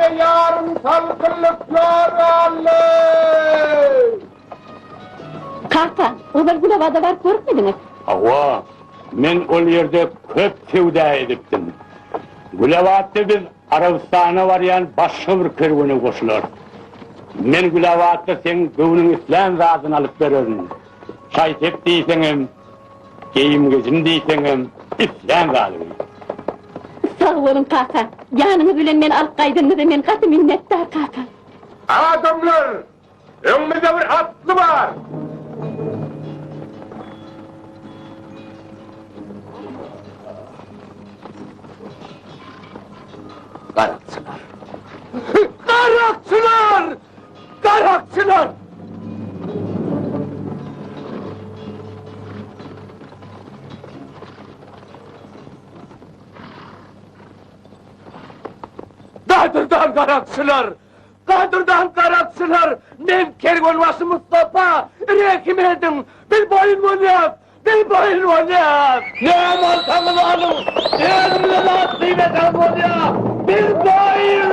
Bize ýarym salkynlyk ýol galdy. Kaka, ozal Gülabada baryp görüpmidiňiz? Hawa, men ol ýerde köp söwda edipdim. Gülabatda biz Arabystana barýan başga bir kerwene goşularys. Men Gülabatda seň göwnüň islän zadyny alyp bererin. Şaý-sep diýseňem, geýim-gejim diýseňem, islän zadyňy. Sag boluň, kaka. Ýanyňyz bilen meni alyp gaýdanyňyza men gaty minnetdar, kaka. Adamlar, öňümizde bir atly bar. Garakçylar! Garakçylar! Garakçylar! Gadyrdan garakçylar! Gadyrdan garakçylar! Men kerwenbaşy Mustapa! Rehim ediň! Biz boýun bolýas! Biz boýun bolýas! Näme alsaňyz alyň! Özümize zat diýmeseňiz bolýar! Biz boýun!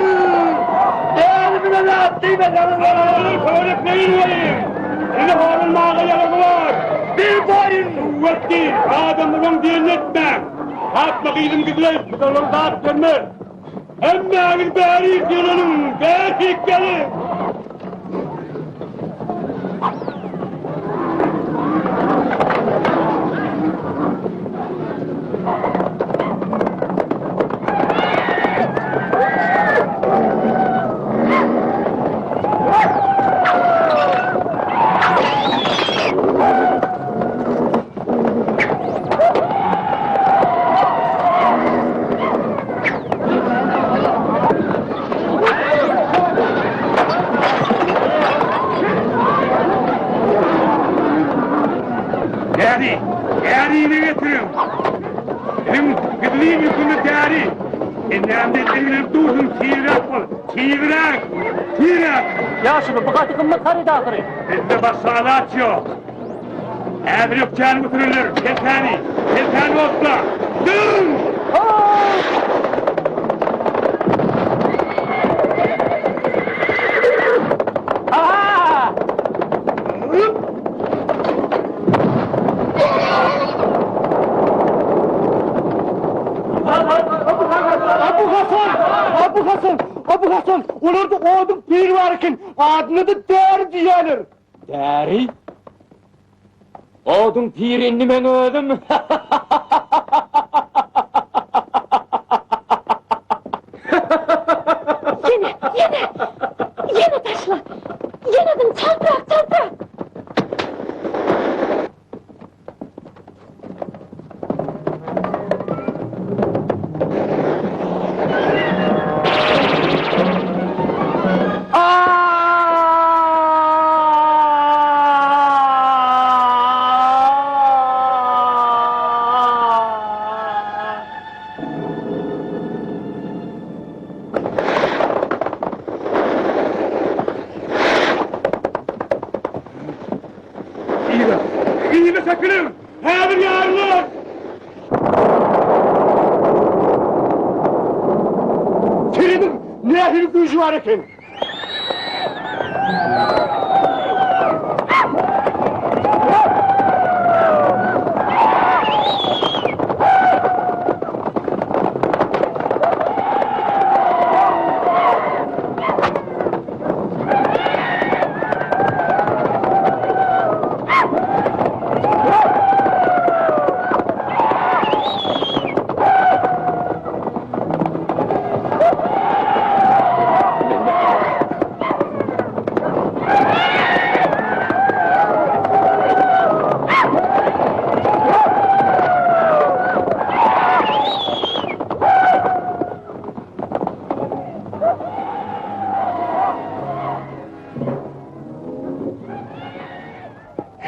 Özümize zat diýmeseňiz bolýar! Köwrekleýin welin, sizi horlanmaga ýaragy bar! Biz boýun! Suwwetdi, adamlaryň diýenini etmäň! Patma gyzym gizleýip, biz olara zat bermeris! Hemmäňiz bärik ýygnanyň, bärik geliň! Däri, därini getiriň! Biziň gizlin ýükümiz däri! Sen näme diýip dursuň, tizräk bol, tizräk, tizräk! Ýaşuly, bu gaty gymmat haryt ahyry. Bizde başga alaç ýok. Häzir ökjäni götererler, keltäni, keltäni otla! Dön! Abu Hasan! Abu Hasan! Abu Hasan! Olarda oduň piri bar eken, adyna-da Däri diýýärler. Däri? Oduň piri indi meň özüm. Ýene, ýene! Ýene taşla! Ýene zyň, çaltrak, çaltrak! Yza, yza çekiliň! Häzir ýarylar! Serediň, nähili güýji bar eken!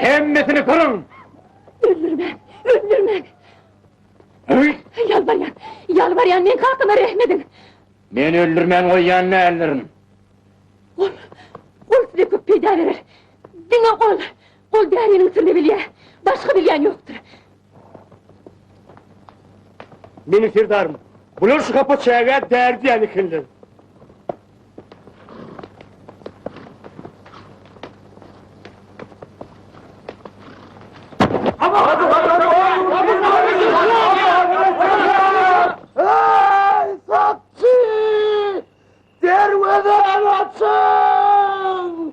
Hemmesini gyryň! Öldürmäň, öldürmäň! Ýalbarýan, ýalbarýan, meň kakama rehim ediň! Men öldürmän goýýan däldirin. Ol, ol size köp peýda berer. Diňe ol, ol däriniň syryny bilýär. Başga bilýän ýokdur. Meniň serdarym, bular şu hapa çägä däri diýýän ekenler. Açyň!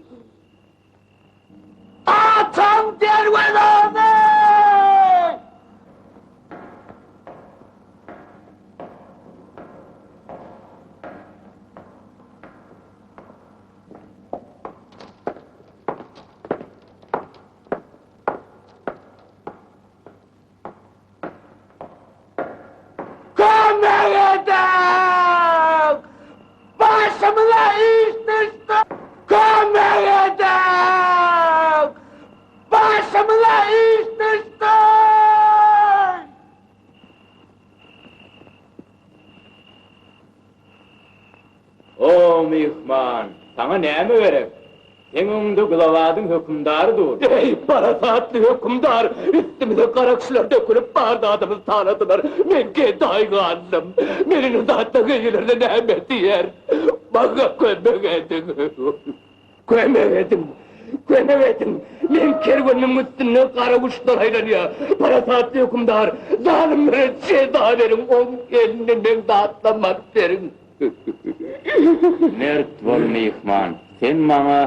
Açyň derwezäni! Kömek ediň! Başymyza iş düşdi! Kömek ediň! Başymyza iş düşdi! O, myhman, saňa näme gerek? Seň öňüňde Gulabadyň hökümdary dur. Eý, parasatly hökümdar, üstümize garakçylar dökülip, bar zadymyzy taladylar. Men gedaý galdym. Men indi zatlaryň eýelerine näme diýerin? Maňa kömek ediň! Kömek ediň! Kömek ediň! Meň kerwenimiň üstünde garaguşlar aýlanýar. Parasatly hökümdar, zalymlara jeza beriň, oň elinden meň zatlarymy alyp beriň. Mert bol myhman, sen maňa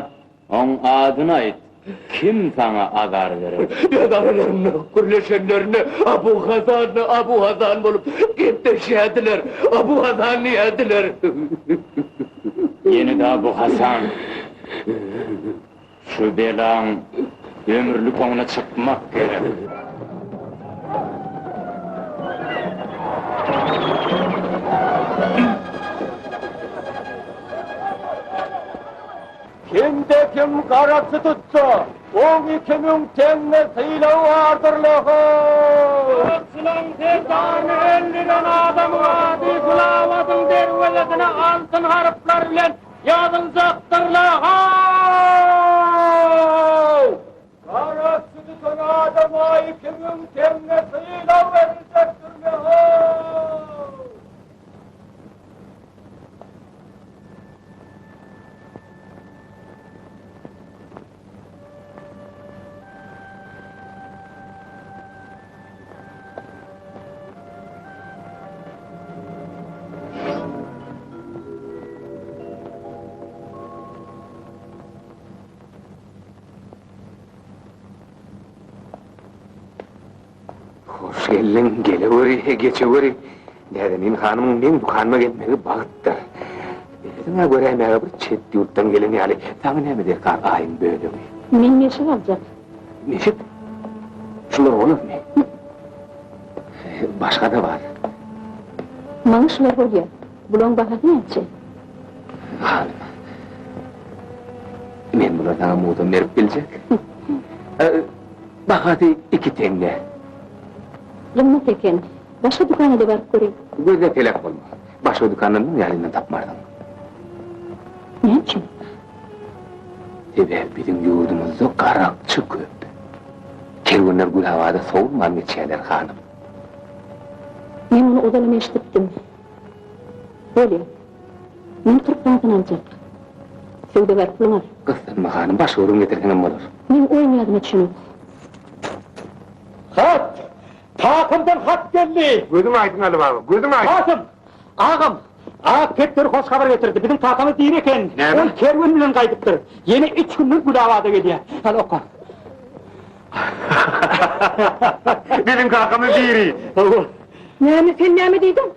oň adyny aýt, kim saňa azar berer? Öz aralarynda gürleşenlerinde Abu Hasan, Abu Hasan bolup gepleşýärdiler. Abu Hasan diýýärdiler. Ýene-de Abu Hasan. Şu belaň ömürlik oňuna çykmak gerek. Kimde-kim garakçy tutsa, oň 2000 teňňe sylagy bardyr-la-how! Garakçylaryň serdaryny öldüren adamyň ady Gulabadyň derwezesine altyn harplar bilen Ýazyljakdyr-la-how! Garakçy tutan adama 2000 teňňe sylag beriljekdir-le-how! Hoş geldiň, geleweri, geçeweri. Näzenin hanymyň meň dükanyma gelmegi bagtdyr. Özüň-ä göräýmäge bir çet ýurtdan gelen ýaly, saňa näme derkar aýyň bölegi? Men meşik aljak. Meşik? Şular bolarmy? Başga-da bar. Maňa şular bolýar. Bulaň bahasy näçe? Hanym, men bulary saňa mugdam berip biljek. Bahasy iki teňňe. Gymmat eken. Başga dükana-da baryp göreýin. Gözde telek bolma. Başga dükandan muň ýalyndan tapmarsyň. Näme üçin? Sebäbi biziň ýurdumyzda garakçy köp. Kerwenler Gülabada sowulman geçýärler, hanym. Men muny ozalam eşidipdim. Bolýa. Men 40 manatdan aljak. Söwdagär puluňy al. Gyssanma, hanym, başga bir gün getirseňem bolar. Meň oýun ýadyma düşenok. Hat! Kakamdan hat geldi! Gözüň aýdyň Aly baba, gözüň aýdyň! Kasym! Agam! Ak kepderi hoş habar getirdi. Biziň kakamyz diri eken. Näme? Ol kerwen bilen gaýdypdyr. Ýene üç günden Gülabada gelýär. Hal oka. Biziň kakamyz diri. Hawa. Näme, sen näme diýdiň?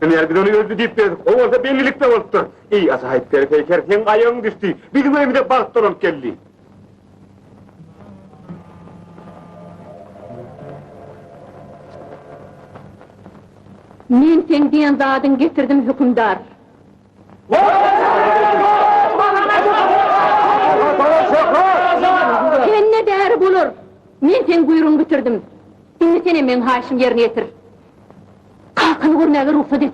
Ine, biz ony öldi diýip berdik. O bolsa bendilikde bolupdyr. Eý, ajaýyp peri peýker, seň aýagyň düşdi. Biziň öýümize bagt dolanyp geldi. Men seň diýen zadyňy getirdim, hökümdar. Sende däri bolar. Men seň buýrugyňy bitirdim. Indi senem meň haýyşymy ýerine ýetir. Kakamy görmäge rugsat et.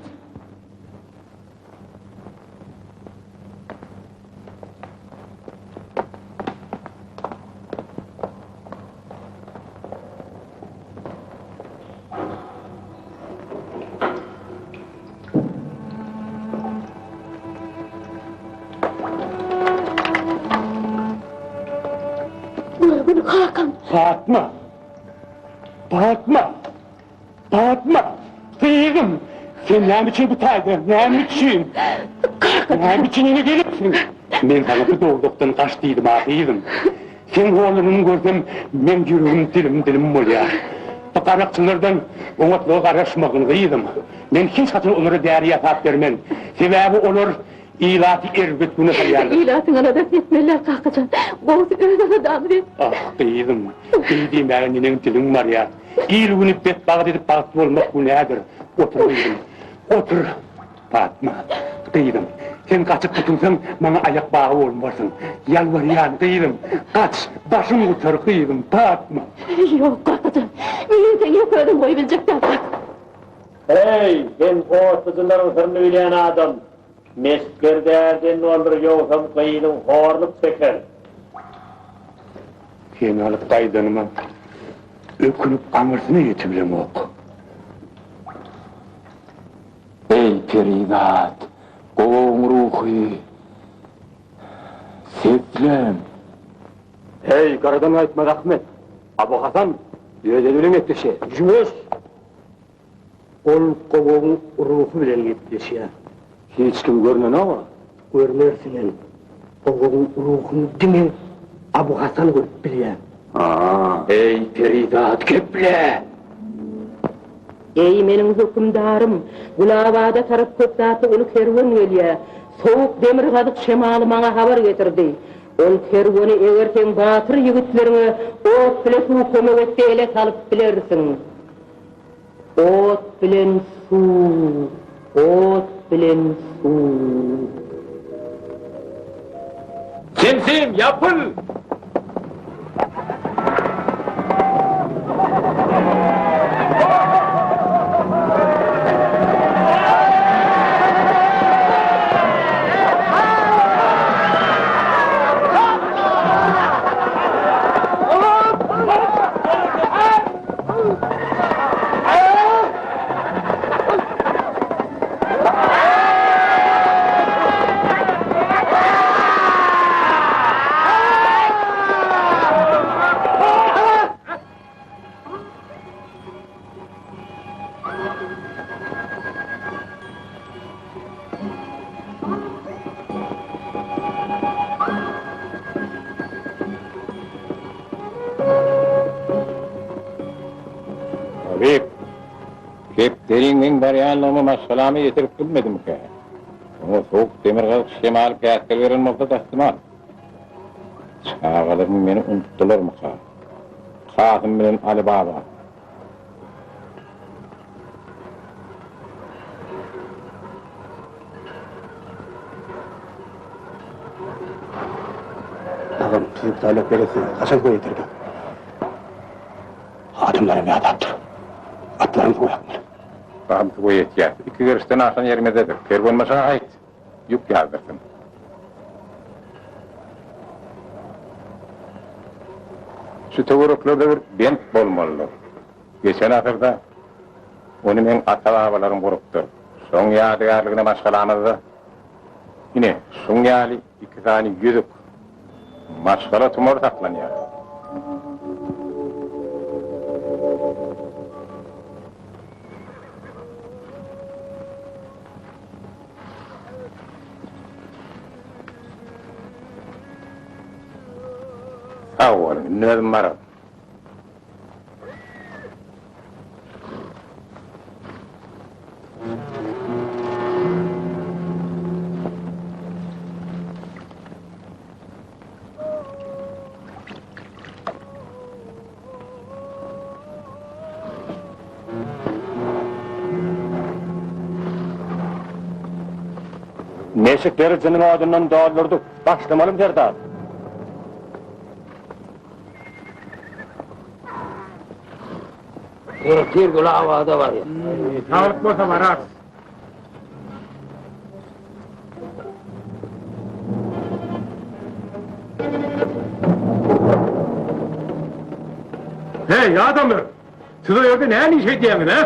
Görgün kakam. Patma! Patma! Patma! Gyzym! Sen näme üçin bu taýda? Näme üçin? Kakam! Kakajan. Näme üçin ýene gelipsiň? Men saňa bu dowzahdan gaç diýdim-a gyzym. Seň horlugyňy görsem, meň ýüregim dilim-dilim bolýar. Bu garakçylardan oňatlyga garaşmagyn, gyzym. Men hiç haçan olara däri ýasap bermen. Sebäbi olar ilaty erbet güne salýarlar. Ilatyň aladasyny etmeliler, kakajan. Gowusy öz aladamyzy et. Ah, gyzym, beý diýmäge neneň diliň barýar. Il-güni betbagt edip bagtly bolmak günädir. Otur, gyzym, otur. Patma, gyzym, sen gaçyp gutulsaň, maňa aýak bagy bolmarsyň. Ýalbarýan, gyzym, gaç, başyň gutar, gyzym, Patma. Ýok, kakajan, men seni ýeke özüm goýup biljek däl. Heý, sen otlyjylaryň syryny bilýän adam, mesgeri därden doldur, ýogsam gyzyň horluk çeker. Seni alyp gaýdanyma ökünip aňyrsyna ýetibilemok. Eý, perizat, gowagyň ruhy, seslen! Heý, garadan gaýtmaz Ahmet! Abu Hasan öz eli bilen gepleşýär. Ýuwaş! Ol gowagyň ruhy bilen gepleşýär. Hiç kim görnenok-a? Görmersiňem. Gowagyň ruhuny diňe Abu Hasan görüp bilýär. A-a. Eý, perizat, geple! Eý, meniň hökümdarym! Gülabada tarap köp zatly uly kerwen gelýär. Sowuk demirgazyk şemaly maňa habar getirdi. Ol kerweni eger seň batyr ýigitleriňe ot bile suw kömek etse ele salyp bilersiň. Ot bilen suw, ot bilen suw. Sensim, ýapyl! Tabyp, Kepderiň meň barýanlygymy maşgalama ýetirip bilmedimikä? Oňa sowuk demirgazyk şemaly päsgel beren bolsa-da ähtimal. Çagalarym meni unutdylarmyka? Kasym bilen Aly baba. Agam, tüýsük saýlap beresin, haçan toý ýetirdiň? Adamlaram ýadapdyr. Atlaram suwa ýakmaly. Bahym suwa ýetýär. Iki gerişden aşan ýerimizdedir. Kerwenbaşa aýt, ýük ýazdyrsyn. Şu töwereklerde bir bent bolmalydyr. Geçen asyrda ony meň ata-babalarym gurupdyr. Şoň ýadygärligine maşgalamyzda ine, şuň ýaly iki sany ýüzük, maşgala tumary saklanýar. Sag boluň, indi özüm bararyn. Meşikleri jynyň odundan doldurdyk. Başlamalymy, serdar? Ertir Gülabada barýas. Saglyk bolsa bararys. Heý, adamlar! Siz o ýerde näme iş edýäňiz, hä?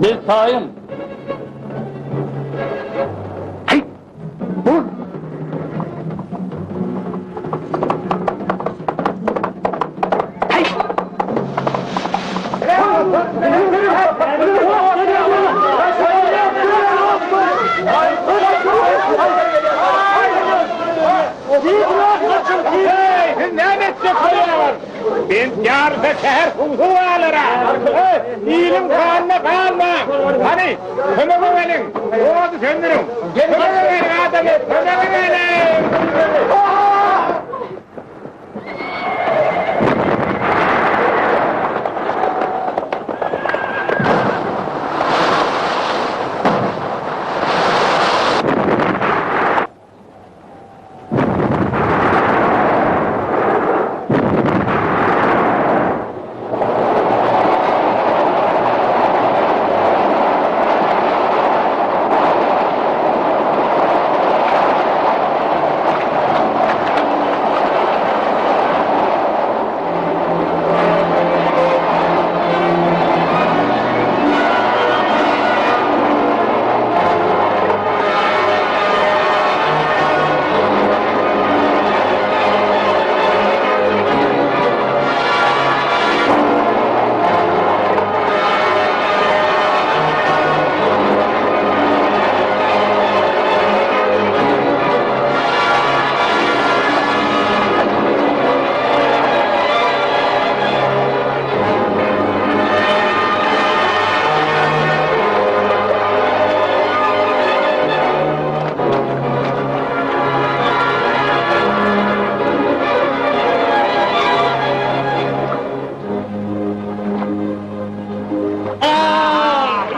Biz taýyn. Heý, bol! Heý! Heý, siz näme etjek bolýaňyz? Bent ýarsa şäher suwsuz galar-a! Heý, iliň sanyna galmaň! Hany, kömege geliň! Ody söndüriň! Kömege geliň, adamlar, kömege geliň!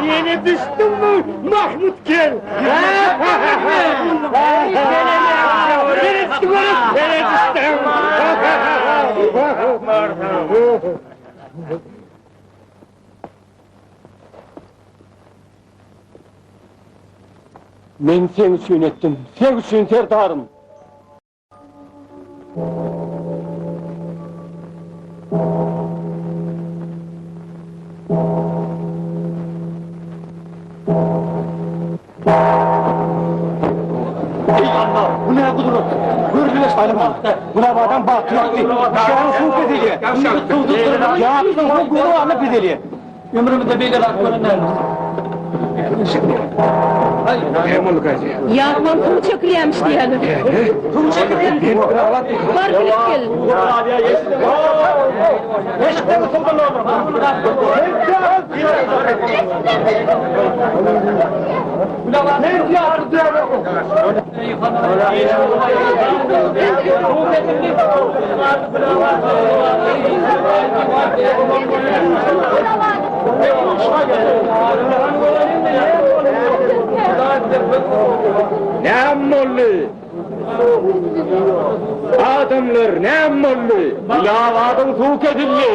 Ýene düşdüňmi, Mahmut gel! Ýene düşdüm! Men seň üçin etdim, seň üçin serdarym! Eý Allah, bu nä gudrat? Görüleş Gulabadan bagty ýokdy. Şäheriň suw peselýär. Ýapyň suw gözi barla peselýär. Ömrümizde beýle zat gören däldiris. Ýapman suw çekilýämiş diýýärler. Suw çekilýär. Bar bilip gel. Näme boldy? Adamlar, näme boldy? Bilabadyň suw kesildi.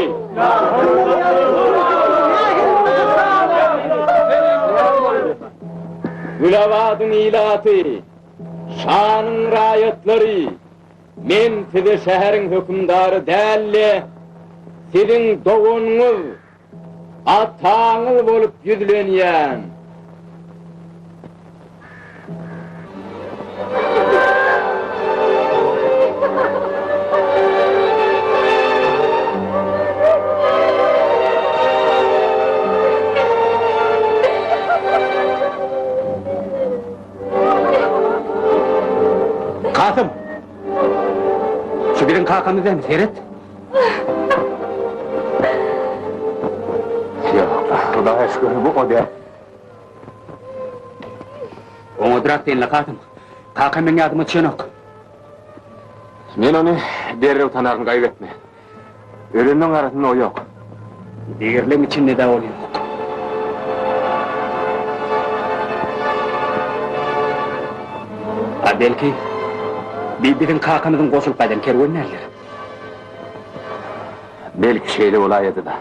Gulabadyň ilaty, şanyň raýatlary, men size şäheriň hökümdary däl-de, siziň doganyňyz, ataňyz bolup ýüzlenýän. Kasym! Şu biziň kakamyz dälmi, seret! Ýok, Hudaýa şükür, bu o däl. Oňadrak sen-le, Kasym. Kakam meň ýadyma düşenok. Men ony derrew tanaryn, gaýgy etme. Ölenleň arasynda o ýok. Dirileň içinde-de ol ýok. A belki, bi biziň kakamyzyň goşulyp gaýdan kerweni däldir? Belki şeýle bolaýady-da.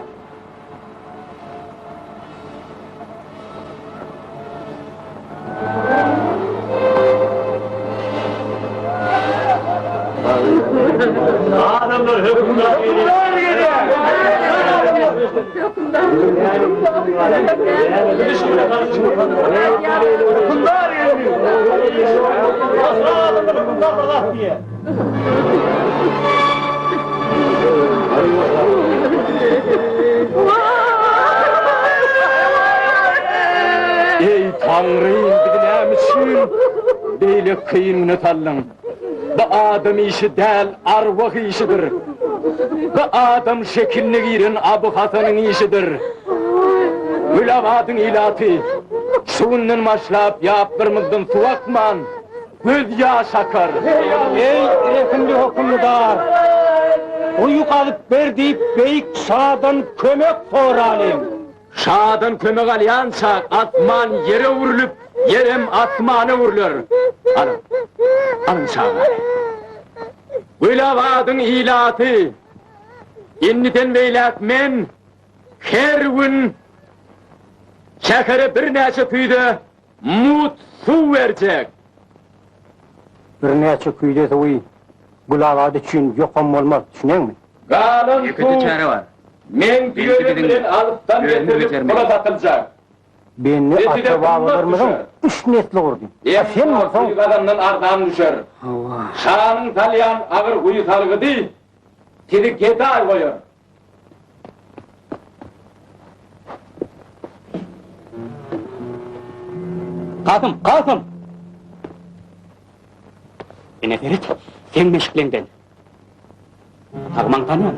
Adamlar hökümdar gelýär. Eý, Taňrym, bizi näme üçin beýle kyn güne saldyň? Bu adam işi däl, arwah işidir. Bu adam şekiline giren Abu Hasanyň işidir. Gülabadyň ilaty, şu günden başlap ýaplarymyzdan suw akman, göz ýaş akar. Eý, rehimli hökümdar! Guýy gazyp ber diýip beýik şadan kömek soralyň. Şadan kömek alýança asman ýere öwrülip, ýerem asmana öwrüler. Alyň, alyň çagany. Gülabadyň ilaty, indiden beýläk men her gün şähere birnäçe küýze Mut suw berjek. Birnäçe küýze suwy Gülabad üçin ýokam bolmaz, düşüneňmi? Galan Ýekeje suw çäre bar. meň Belki düýelerim biziň bilen alysdan özümiz getirilip bejermeli. pula satyljak. Bendi Ve size gymmat ata-babalarymyzyň düşer. üç nesli gurdy. A sen Emma bolsaň. guýy gazandan arzan düşer. Hawa. Şanyň salýan agyr guýy salgydy sizi gedaý goýar. Kasym, Kasym! Ine seret, seň meşikleňden. Tagmaň tanýan.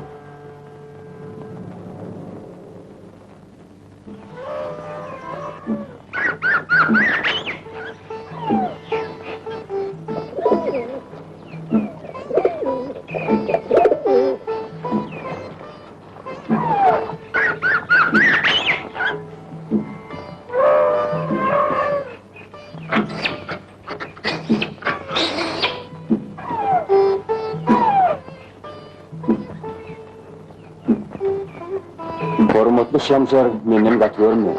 Hormatly Şemşer menden gaty görme.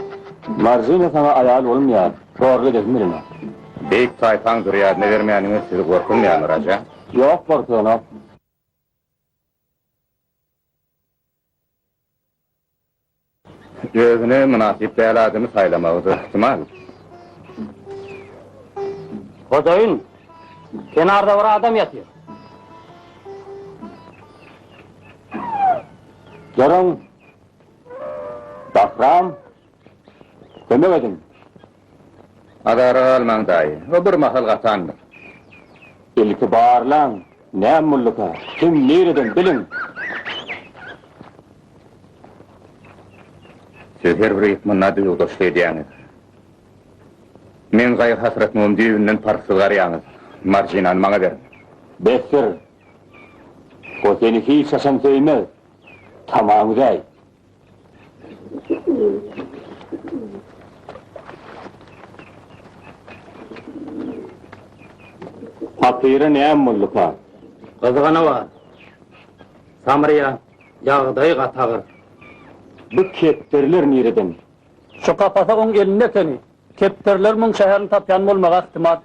Marzina saňa aýal bolmaýar, horluk edesim gelenok. Beýik taýpaň zürýadyna bermäniňiz sizi gorkuzmaýarmy, Raja? Ýok, gorkuzanok. Özüne mynasyp däl adamy saýlamagy-da ähtimal. Hojaýyn, kenarda bir adam ýatyr. Duruň! Bahram, kömek ediň! Azara galmaň, daýy. O bir mahal gatandyr. Ilki barlaň, näme bolduka, kim, nireden, biliň! Siz her bir ykmanda duýgudaşlyk edýäňiz. Meň gaýgy-hasratymam düýbünden parhsyz garýaňyz. Marjinany maňa beriň. Besdir. O seni hiç haçan söýmez. Tamaňy üzäý. Pakyra näme bolduka? Gyzgany bar. Samyrýa. Ýagdaýy gaty agyr. Bu kepderiler nireden? Şu kapasa oň elinde ekeni. Kepderiler muň şäherini tapýan bolmagy ähtimal.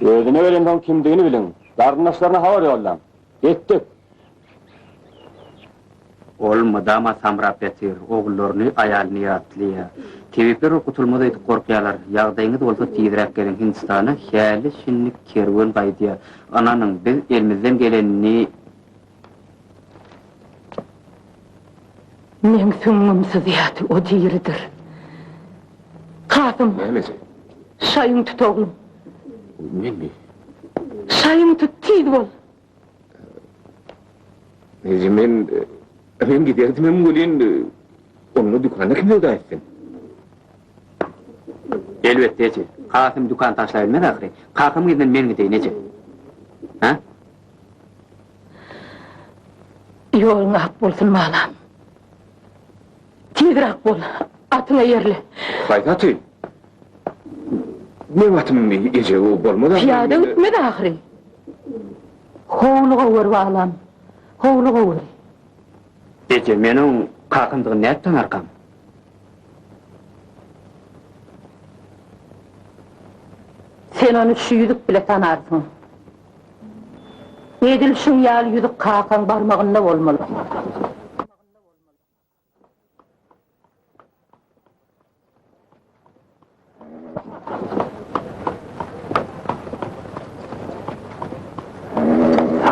Özüne gelensoň kimdigini biliň. Garyndaşlaryna habar ýollaň. Etdik. Ol mydama samrap ýatyr, ogullaryny, aýalyny ýatlaýar. Tebipler ol gutulmaz öýdüp gorkýarlar. Ýagdaýyňyz bolsa tizräk geliň Hindistana, häli-şindi kerwen gaýdýar. Ynanyň, biz elimizden gelenini. Meň süňňüm syzýardy, o diridir. Kasym! Näme eje? Şaýyň tut, oglum. Menmi? Şaýyň tut, tiz bol! Eje men men giderdim welin onda dükanda kim söwda etsin? Elbetde eje. Kasym dükan taşlabilmez ahyry. Kakam yzyndan men gideýin eje. Hä? Ýoluň ak bolsun balam. Tizräk bol, atyňa ýerle. Haýsy aty? Meň atymmy eje o bolmaz ahyry. Pyýada gitmez ahyry. Howlugaweri balam, howlugaweri. Eje, men oň kakamdygyny nädip tanarkam? Sen ony şu ýüzük bile tanarsyň. Edil şuň ýaly ýüzük kakaň barmagynda bolmaly.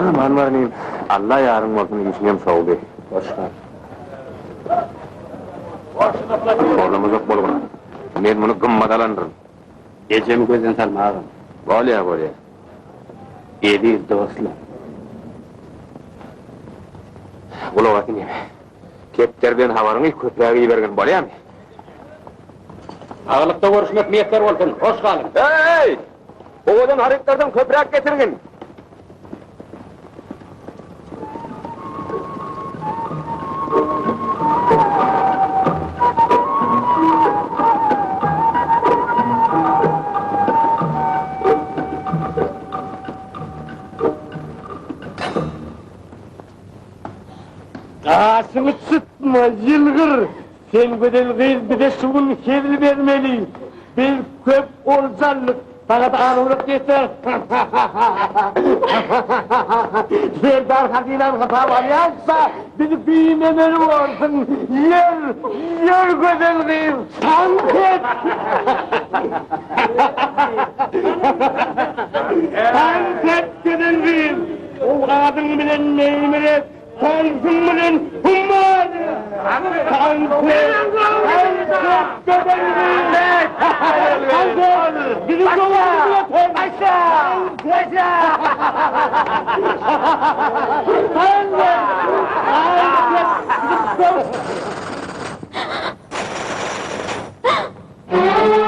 Sag-aman bar inim. Alla ýaryň bolsun, işiňem şowly. Hoş gal. Horlamajak bolgun. Men muny gymmat alandyryn. Ejemi gözden salma agam. Bolýa, bolýa. Eziz dostlar. Gulak as inim. Kepder bilen habaryňy köpräk ibergin, bolýamy? Saglykda görüşmek miýesser bolsun. Hoş galyň. Eý! Owadan harytlardan köpräk getirgin. Gaşyňy çytma, ýylgyr! Sen gözel gyz bize şu gün hezil bermeli. Biz köp olja aldyk. Saňa-da azrak ýeter. Serdar hazynany hasaba alýança bizi güýmemeli borsuň. Ýör, ýör gözel gyz, tans et! Tans et gözel gyz! Owgadyň bilen meýmiret! Tansyň bilen humar! Tans et! Tans et gözel gyz! Tans et! Biziň gowumyzy göter! Tans et! Tans et! Tans et! Biziň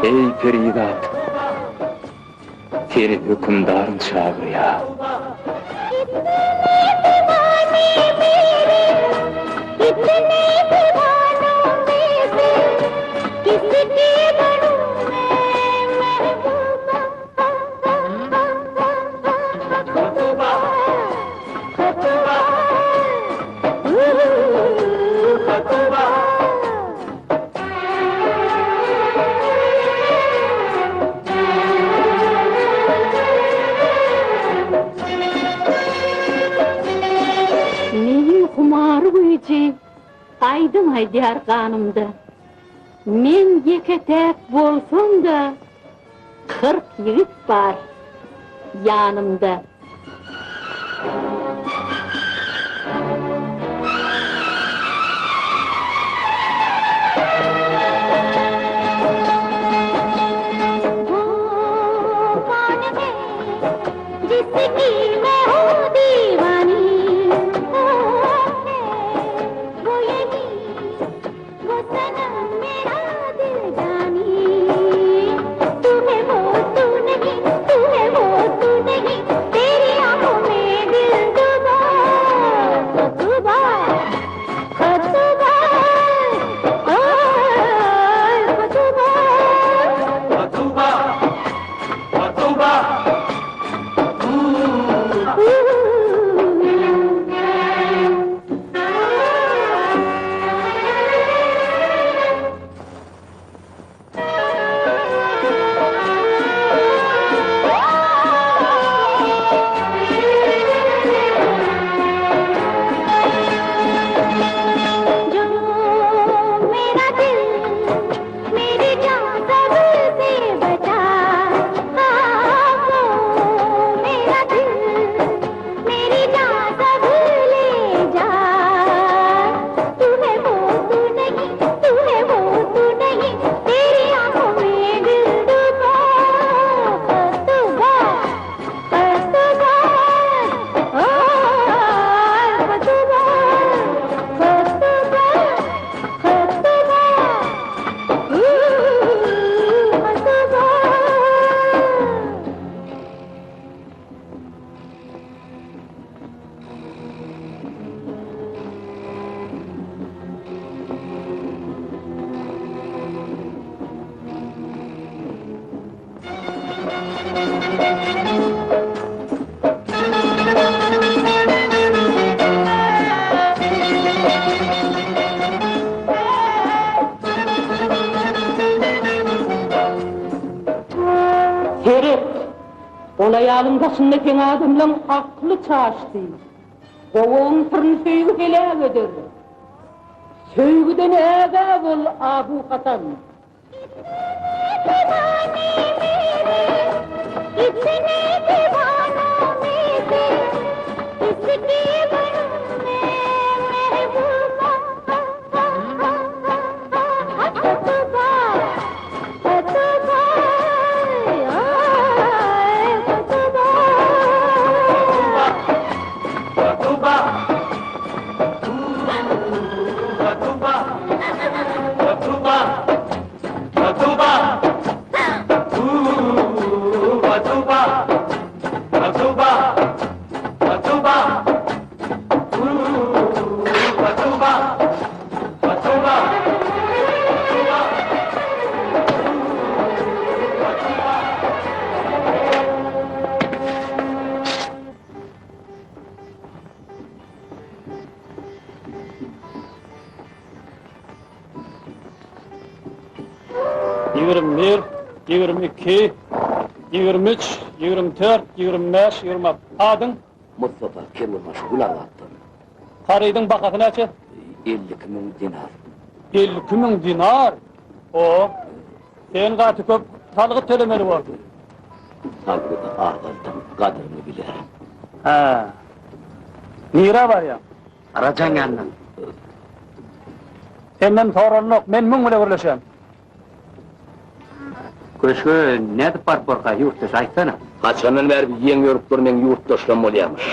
Eý, perizat! Seni hökümdaryň çagyrýar. Meýiň humary güýji aýdym aýdýar ganymda. Men ýeke-täk bolsam-da, 40 ýigit bar ýanymda. Seret, ol aýalyň daşynda seň adamlaň akly çaşdy. Gowagyň syryny söýgi heläk eder. Söýgüden ägä bol, Abu Hasan! 21, 22, 23, 24, 25, 26. Adyň? Mustafa Kemalbaşy Gulabatdan. Harydyň bahasy näçe? 52 müň dinar. 52 müň dinar? O, sen gaty köp salgyt tölemeli bolduň. Salgydy azaldyň, gadyryňy bilerin. Hä. Nirä barýaň? Rajaň ýanyna. Senden soranok, men muň bile gürleşen. Köşge nädip baryp borka, ýurtdaş, aýtsana? Haçandan bäri bir ýeň ýörüp dur meň ýurtdaşlam bolýamyş.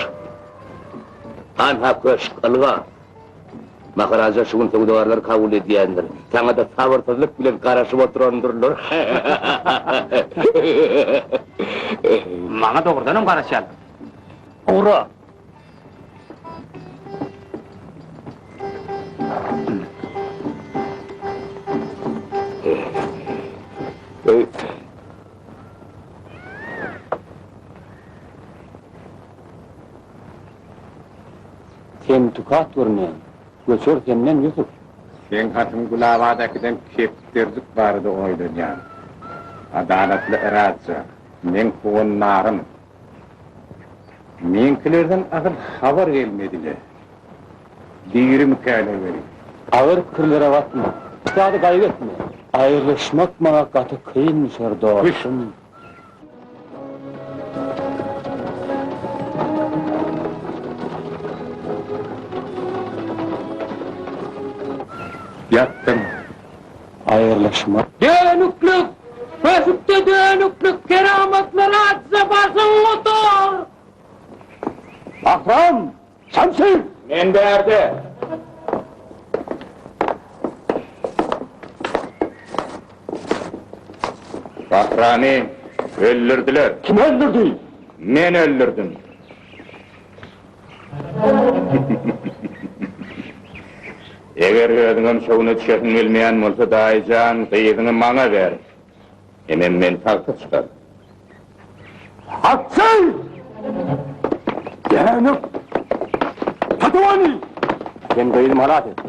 Hanha köşk, ylga. Maharaja şu gün söwdagarlary kabul edýändir. Saňa-da sabyrsyzlyk bilen garaşyp oturandyrlar. Maňa dogrudanam garaşýarlar. Ugra! Sen tukat görünýäň. Göçer senden Ýusup. Seň hatyň Gülabada äkiden kepderjik barada oýlanýan. Adalatly Raja, meň howandarym. Meňkilerden asyl habar gelmedi-le. Dirimikäler weli? Agyr pikirlere batma. Hiç zady gaýgy etme. Aýrylyşmak maňa gaty kyn düşer, dostum. Ýatdym. Aýrylyşmak. Dönüklik! Köşükde dönüklik keramatly raja başyň gutar! Bahram! Şamşir! Men bärde! Bahramy öldürdiler. Kim öldürdi? Men öldürdim. Eger özüňem şowuna düşesiň gelmeýän bolsa, daýy jan, gyzyňy maňa ber. Hemem meni tagta çykar. Hakçy! Dönük! Tutup ony! Sen gyzymy halas et.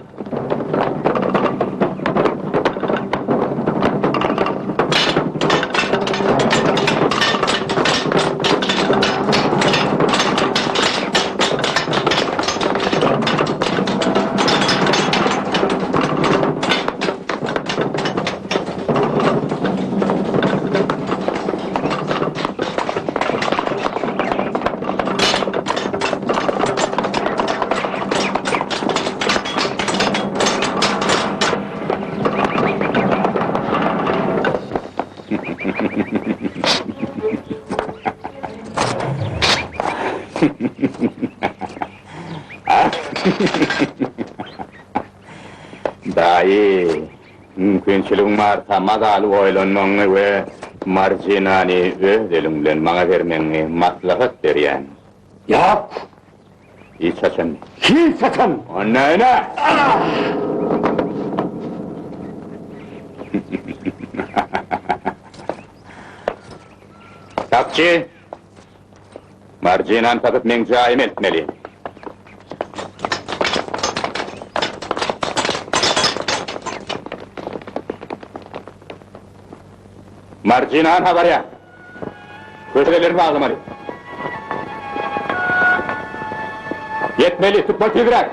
Daýy, mümkinçiligiň barsa mazaly oýlanmagyňy we Marjinany öz eliň bilen maňa bermegiňi maslahat berýän. Ýok! Hiç haçan. Hiç haçan! Onda ine! Sakçy! Marjinany tapyp meň jaýyma eltmeli. Marjinany habarýa. Köçelerini baglamaly. Ýetmeli, tutmaly tizräk.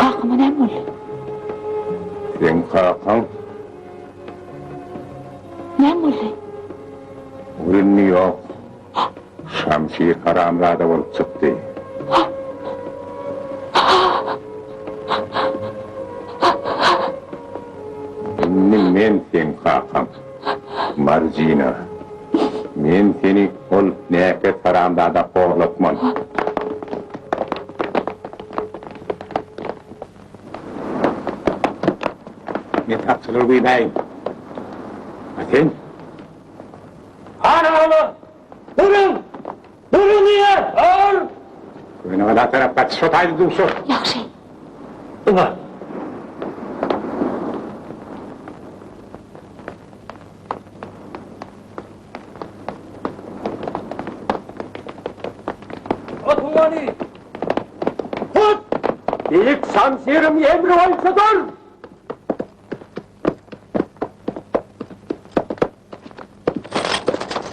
Kakama näme boldy? Seň kakaň? Näme boldy? Ol indi ýok. Şamşir haramzada bolup çykdy. Indi men seň kakaň. Marjina. Men seni ol näkes haramzada horlatman. Men sakçylary güýmäýin. A sen? Hany olar? Duruň! Duruň diýýän! Dur! Köne gala tarap gaç, şo taýda duşar. Ýagşy. Ynha. Otuň ony! Tut! Beýik şamşyryň emri boýunça dur!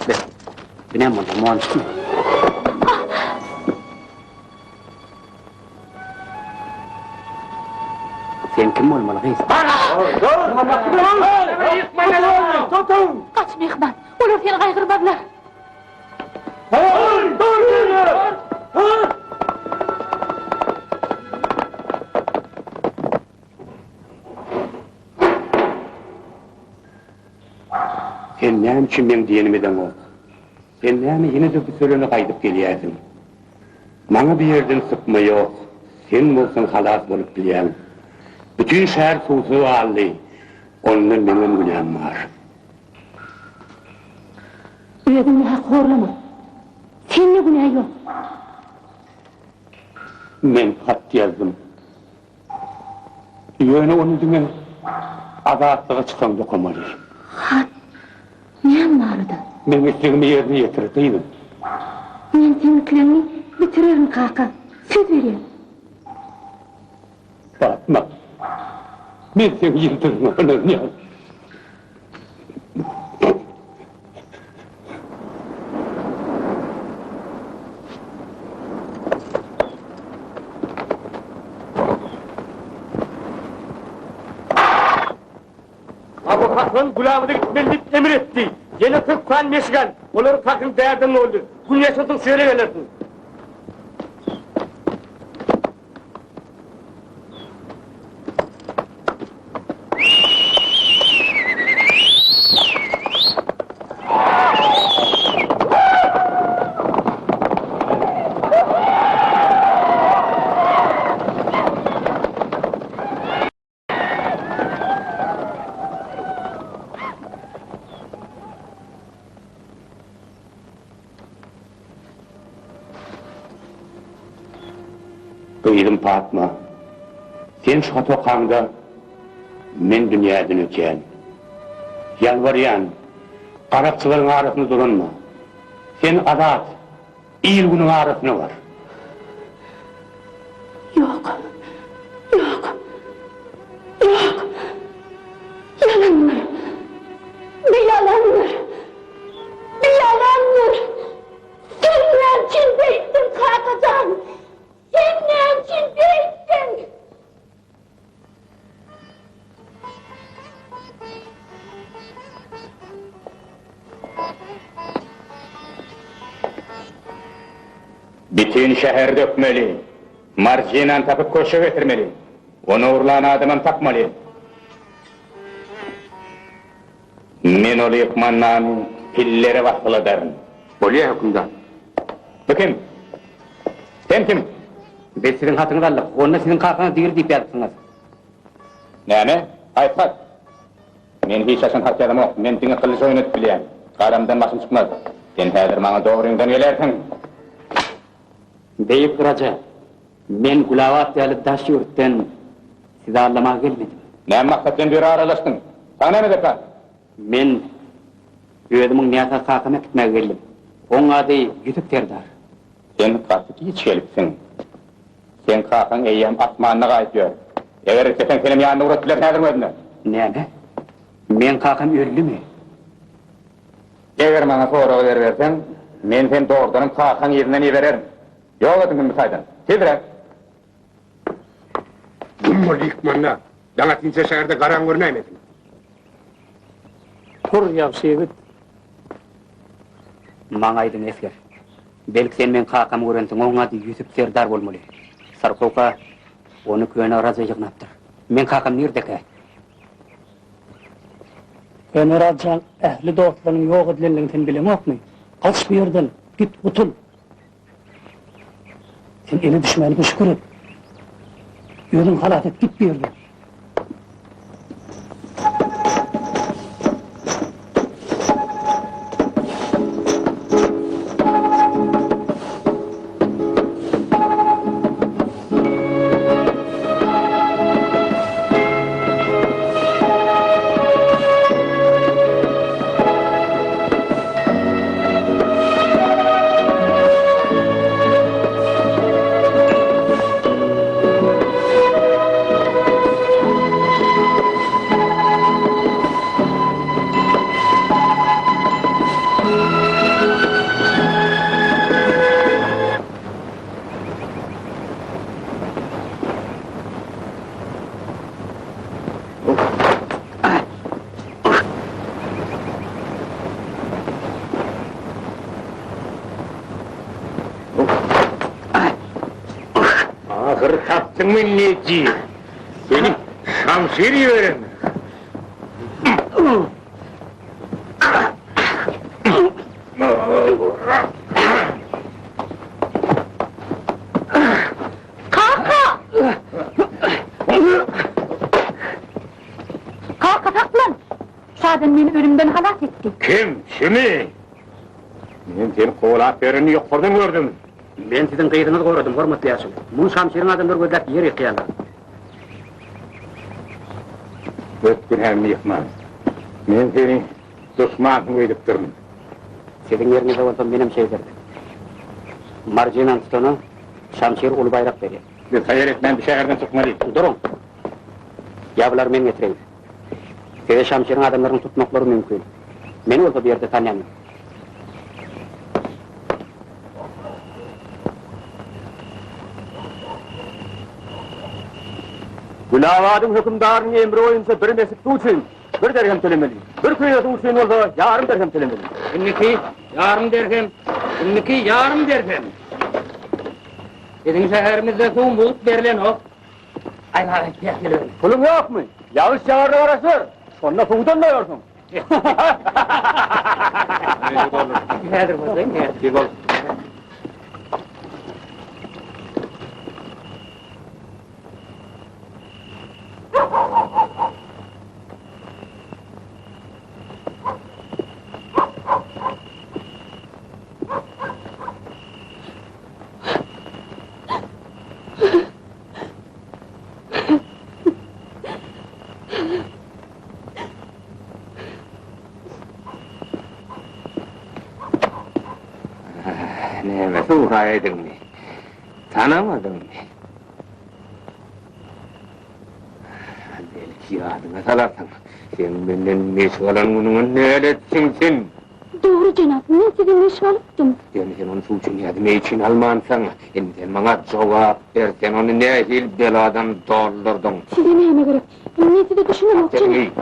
Be, bu näme boldy, monçukmy? Sen kim bolmaly gyz? Gaç myhman, olar seni gaýgyrmazlar. Sen näme üçin meň diýenimi edeňok? Sen näme ýene-de bu sölene gaýdyp gelýärsiň? Maňa bu ýerden sypma ýok, sen bolsaň halas bolup bilýäň. Bütin şäher suwsuz galdy, onda meňem günäm bar. Özüňi nähak horlama. Sende günä ýok. Men hat ýazdym. Ýöne ony diňe azatlyga çykaňda okamaly. Hat näme barada? Meň islegimi ýerine ýetir, gyzym. Men seň islegiňi bitirerin, kaka. Söz berýän. Patma, men seň ýyldyzyňa ynanýan. Abu Hasan Gulabada gitmeli diýip emir etdi. Ýene 40 sany meşik al. Olary kakyň bärden boldy. Gün ýaşasyn şu ýere gelersiň. Gyzym Patma, sen şu haty okaňda, men dünýäden ötýän. Ýalbarýan, garakçylaryň arasynda dolanma. Sen azat, il-günüň arasyna bar. Ýok. Ýok. Ýok. Ýalandyr. Bu ýalandyr. Bu ýalandyr. Sen näme üçin beýtdiň, kaka jan? Sen näme üçin beýtdiň? Bütin şäheri dökmeli. Marjinany tapyp köşge getirmeli. Ony ogurlan adamam tapmaly. Men ol ykmandany pillere basgyladaryn. Bolýa, hökümdar. Bu kim? Sen kim? Biz siziň hatyňyzy aldyk. Onda siziň kakaňyz diri diýip ýazypsyňyz. Näme? Haýsy hat? Men hiç haçan hat ýazamok. Men diňe gylyç oýnadyp bilýän. Galamdan başym çykmaz. Sen häzir maňa dogryňdan gelersiň. Beýik raja, men Gulabat ýaly daş ýurtdan sizi aldamaga gelmedim. Näme maksat bilen bu ýere aralaşdyň? Saňa näme derkar? Men özümiň näsag kakamy äkitmäge geldim. Oň ady Ýusup serdar. Sen gaty giç gelipsiň. Seň kakaň eýýäm asmanda gaýyp ýör. Eger isleseň senem ýanyna ugradyp bilerin häziriň özünde. Näme? Meň kakam öldümi? Eger maňa sorag beriberseň, men seni dogrudanam kakaň yzyndan ibererin. Ýok ediň hümmi taýdan. Tizräk! Güm bol ýykmanda, daň atynça şäherde garaň görünäýmesin. Tur, ýagşy ýigit. Maňa aýdyň, esger. Belki sen meň kakamy görensiň, oň ady Ýusup serdar bolmaly. Sarkowka ony köne raja ýygnapdyr. Meň kakam nirdekä? Köne rajaň ähli dostlarynyň ýok edilendigini sen bileňokmy? Gaç bu ýerden, git, gutul! Sen ele düşmäniňe şükür et. Özüňi halas et, git bu ýerden. Ahyr tapdyňmy Neji? Seni şamşir iberendir. Kaka! Kaka saklan! Şadan meni ölümden halas etdi. Kim? Şumy? Men seni kowalap ýörenini ýokardan gördüm. Men siziň gyzyňyzy goradym, hormatly ýaşuly. Muny şamşiriň adamlary gözläp ýer ýykýarlar. Öt günämi myhman. Men seni duşmansyň öýdüpdirin. Siziň ýeriňizde bolsam menem şeýderdim. Marjinany tutana Şamşir uly baýrak berýär. Biz haýal etmän bu şäherden çykmaly. Duruň! Ýabylary men getireýin. Size Şamşiriň adamlaryny tutmaklary mümkin. Meni bolsa bu ýerde tanýan ýok. Gülabadyň hökümdarynyň emri boýunça bir mesik suw üçin bir derhem tölemeli, bir küýze suw üçin bolsa ýarym derhem tölemeli. Indiki ýarym derhem, indiki ýarym derhem. Biziň şäherimizde suw mugt berlenok. Aý, maňa päsgel berme. Puluň ýokmy? Ýagyş ýagaryna garaşyber, şonda suwdan doýarsyň. Häzir bolsaň, häzir. Bol. Näme suwraýdyňmy? Tanamadyňmy? Belki ýadyňa salarsyň. Seň menden meşik alan günüňe nälet siňsin! Dogry jenap, men size meşik alypdym. Ýöne sen ony suw üçin ýa-da meý üçin almansyň. Indi sen maňa jogap ber, sen ony nähili beladan doldurdyň? Size näme gerek? Men size düşünemok, jenap.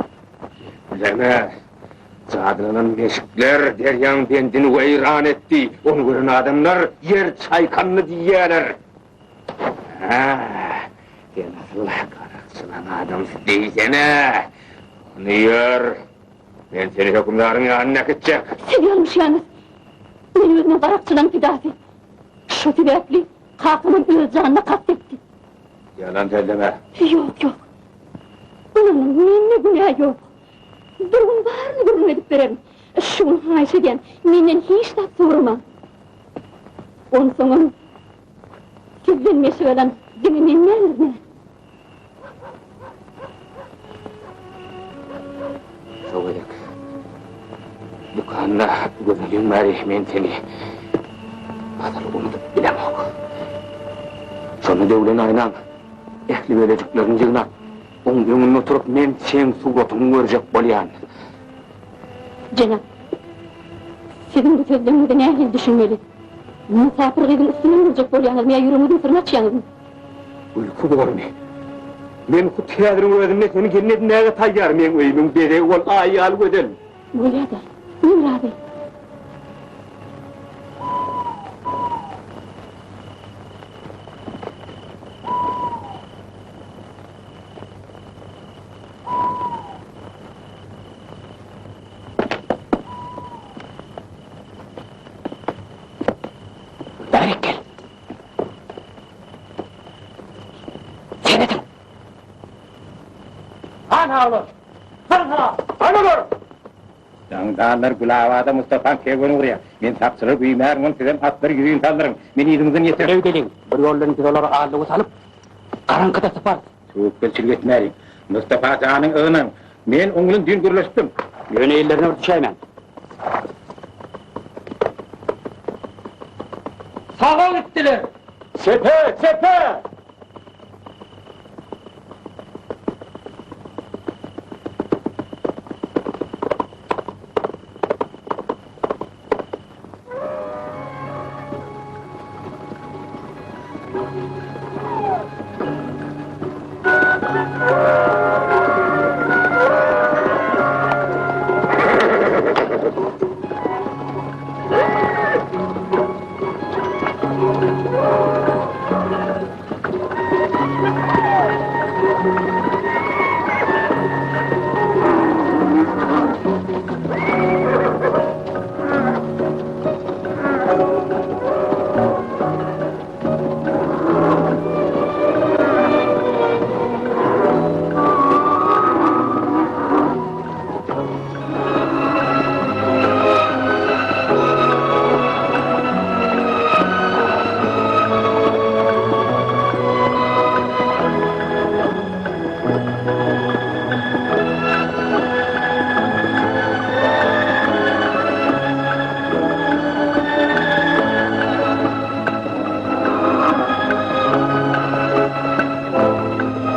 Gepleme! Jadylanan meşikler derýaň bendini weýran etdi. Ony gören adamlar ýer çaýkandy diýýärler. Hä, sen asyl garakçylaň adamsy diýsene! Ony ýör! Men seni hökümdaryň ýanyna äkitjek. Siz ýalňyşýaňyz. Men özümem garakçylaň pidasy. Şo sebäpli. Kakamam öz janyna kast etdi. Ýalan sözleme. Ýok, ýok. Ynanyň, mende günä ýok. Bir gün baryny gürrüň edip bererin. Şu gün haýyş edýän, menden hiç zat soramaň. Onsoňam, sizden meşik alan diňe men däldirin-ä. Şo gezek dükanda görelim bäri men seni asyl unudyp bilemok. Şonda döwlen aýnaň ähli bölejiklerini ýygnap, oň öňünde oturyp men seň suratyňy görjek bolýan. Jenap, siziň bu sözleriňize nähili düşünmeli? Mysapyr gyzyň üstünden gürjek bolýaňyzmy ýa ýüregiňiziň syryny açýaňyzmy? Gülki bormy? Men hut häziriň özünde seni gelin edinmäge taýýar, meň öýümiň bezegi bol, aý ýaly gözel. Bolýa-da, men razy. Bärik gel. Serediň! Hana olar! Hana! Hana olar! Daňdanlar Gülabada Mustapaň kerweni urýar. Men sakçylary güýmärin, ony sizem atlary ýüzin saldyryň. Men yzyňyzdan ýeterin. Öýdeliň, bir ýoldan biz olary aldygy salyp, garaňkyda syparys. Töwekgelçilik etmäliň. Mustapa janyň ygynyň. Men oň bilen düýn gürleşipdim. Ýöne ellerine bir düşäýmäň. Saga gitdiler. Çepe, çepe!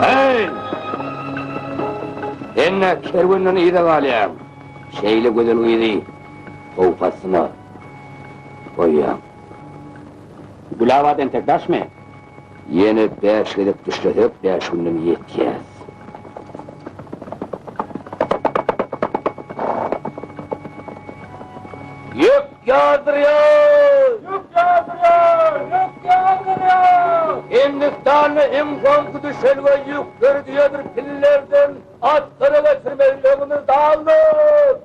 Heý! Sen-ä kerwenden yza galýaň. Şeýle gözel gyzy howp astyna goýýaň. Gülabad entek daşmy? Ýene bäş gezek düşlesek, bäş günden ýetýäs. Ýük ýazdyrýas! Ýük ýazdyrýas! Ýük ýazdyrýas! Hindistanda iň soňky düşelge ýükleri düýedir pillerden atlara geçirmeli öňümiz dagdyr!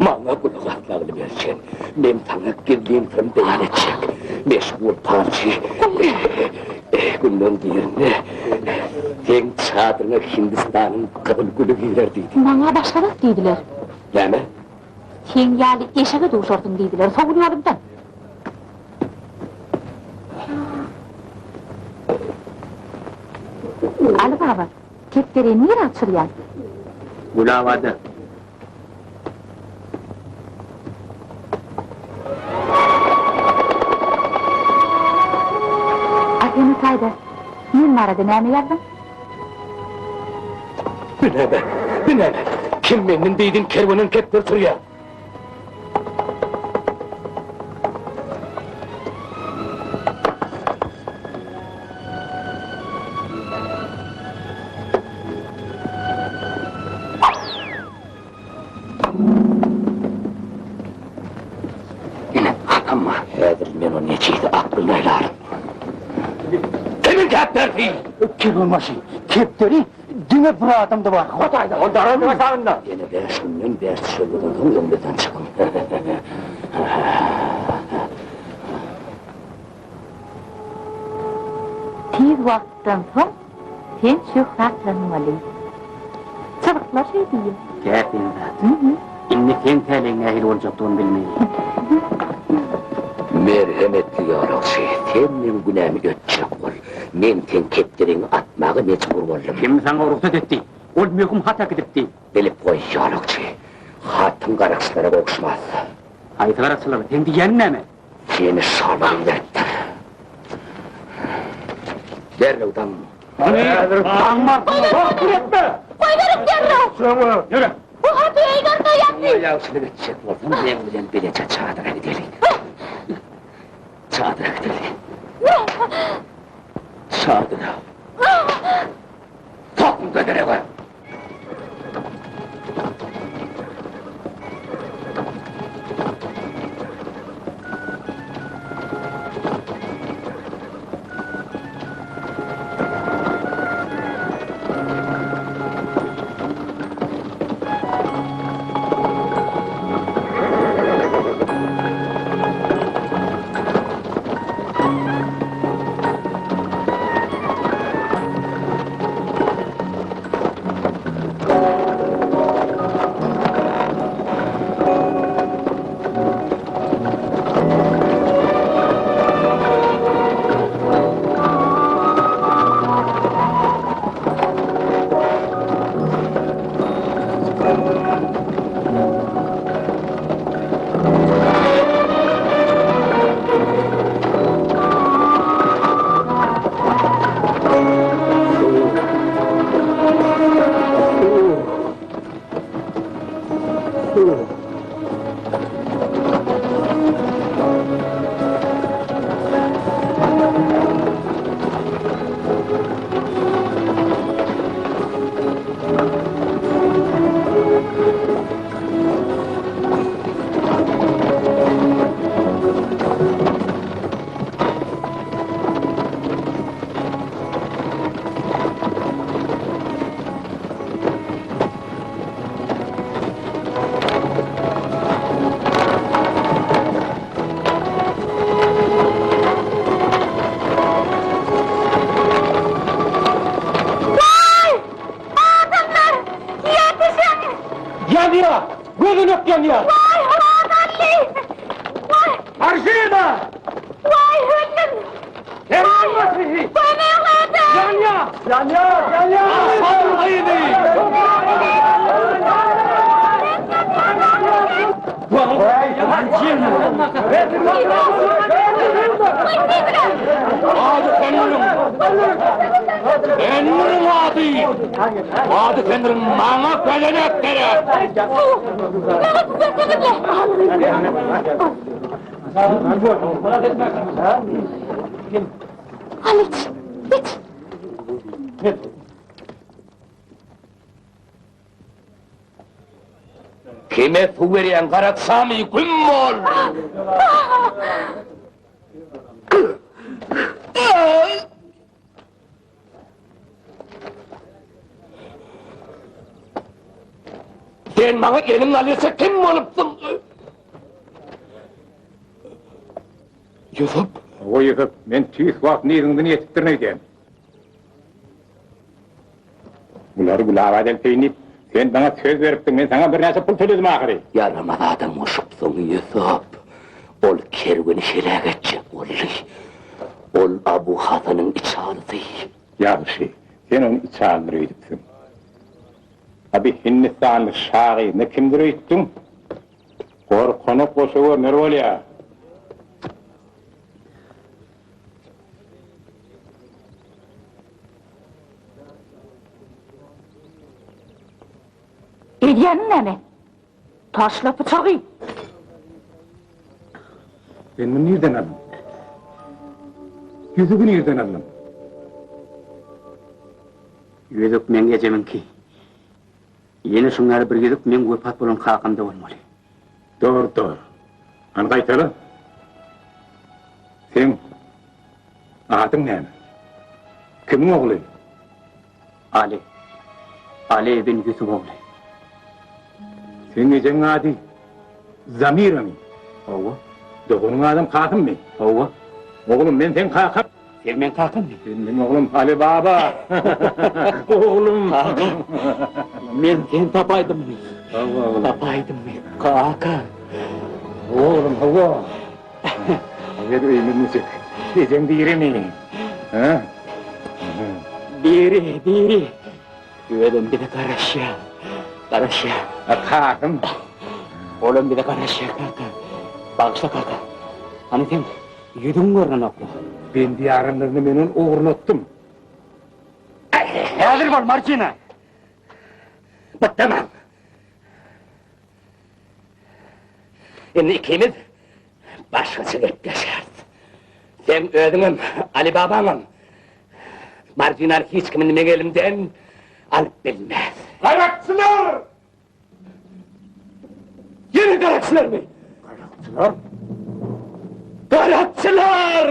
Maňa gulak asmagyny berseň, men saňa gizlin syrymy beýan etjek. Meşhur palçy günleriň birinde seň çadyryňa Hindistanyň gyzyl güli girer diýdi. Maňa başga zat diýdiler. Näme? Seň ýaly eşege duşarsyň diýdiler. Sowul ýolumdan. Aly baba, kepderi nirä uçurýaň? Gülabada. A sen o taýda men barada näme ýazdyň? Bu näme? Bu näme? Kim menden beýdin kerwenden kepderi uçurýar? Ine, adam. Hatam bar. Häzir men o nejisi aklyna aýlaryn. Kimiň kepderisi? Kerwenbaşy, kepderi diňe bir adamda bar. Hudaýda, ol daragyň aşagynda. Ýene bäş günden bäş düşelgeden soň öňümizden çykyň. Tiz wagtdan soň sen şöhratlanmaly. Çyzyklar şeý diýýär. Täsin zat. Indi seň täleýiň nähili boljakdygyny bilmeli. Merhemetli ýolagçy, sen meň günämi ötjek bol. Men seň kepderiňi atmaga mejbur boldum. Kim saňa rugsat etdi? Ol möhüm hat äkidipdi. Bilip goý, ýolagçy, hatyň garakçylara gowuşmaz. Haýsy garakçylara? Seň diýýäniň näme? Seni şolar iberipdir. Derrew daň. Häzir daňmarsyň. Goýberiň derrew! Ýöre! Bu haty öýlerde ýazdy. Maňa ýagşylyk etjek bolsaň, meň bilen bileje çadyra gideli. Çadyra gideli. Çadyra. Sokun göderege! Waý! Adamlar! Ýetişiň! Ýanýar! Gözenek ýanýar! Waý, Horazally! Waý! Arşina! Waý, öldüm! Waý! Kömek ediň! Ýanýar! Ýanýar! Ýanýar! Asman gyzy! Ady Teniriň! Teniriň ady! Ady Teniriň maňa gözenek gerek! Suw! Maňa suw berseňizle! Al iç, iç! Kime suw berýäň Garaçamy, güm bol! Sen maňa eliň alýarsa kim bolupsyň? Ýusup! Hawa, Ýusup, men tüýs wagtynda yzyňdan ýetipdirin öýdýän. Bulary Gülabada elteýin diýip, sen maňa söz beripdiň, men saňa birnäçe pul töledim ahyry. Ýaramaz adam goşupsyň, Ýusup. Ol kerweni heläk etjek boldy. Ol Abu Hasanyň içalysy. Ýagşy, sen ony içalydyr öýdüpsiň. A bi hindistanly şa gyzyny kimdir öýtdüň? Gorkany goşa görner bolýar. Edýäniň näme? Taşla pyçagy! Sen muny nirden aldyň? Ýüzügi nirden aldyň? Ýüzük meň ejemiňki. Ýene şuň ýaly bir ýüzük meň wepat bolan kakamda bolmaly. Dogry, dogry. Hany gaýtala. Seň adyň näme? Kimiň ogly? Aly. Aly ibn Ýusup ogly. Seň ejeň ady Zamiramy? Hawa. Doganyň adam Kasymmy? Hawa. Oglum, men seň kakaň. Sen meň kakammy? Sen meň oglum Aly baba. Oglum. Kaka. Men seni tapaýdymmy? Hawa, oglum. Tapaýdymmy? Kaka. Oglum, hawa. Eger öýümiz niçik? Ejeň dirimi? Hä? Diri, diri. Özem bize garaşýar. Garaşýar. A kakam? Olam bize garaşýar, kaka. Bagyşla, kaka. Hany seň ýüzüň görnenok-la. Bendi ýaranlaryna men ony ogurlatdym. Häzir bol, Marjina! Bytdamaň! Indi ikimiz başgaça gepleşeris. Seň özüňem, Ali babaňam Marjinany hiç kim indi meň elimden alyp bilmez. Garakçylar! Ýene garakçylarmy? Garakçylar? Garakçylar!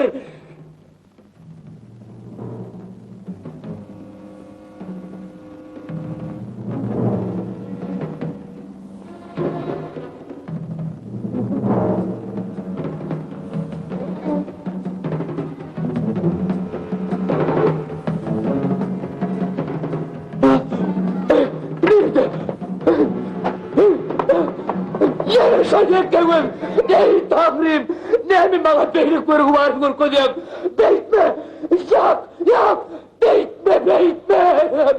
Ýene şol ýekegöz! Eý, Taňrym! Näme maňa beýle görgi baryny görkezýäň? Beýtme! Ýak! Ýak! Beýtme! Beýtme!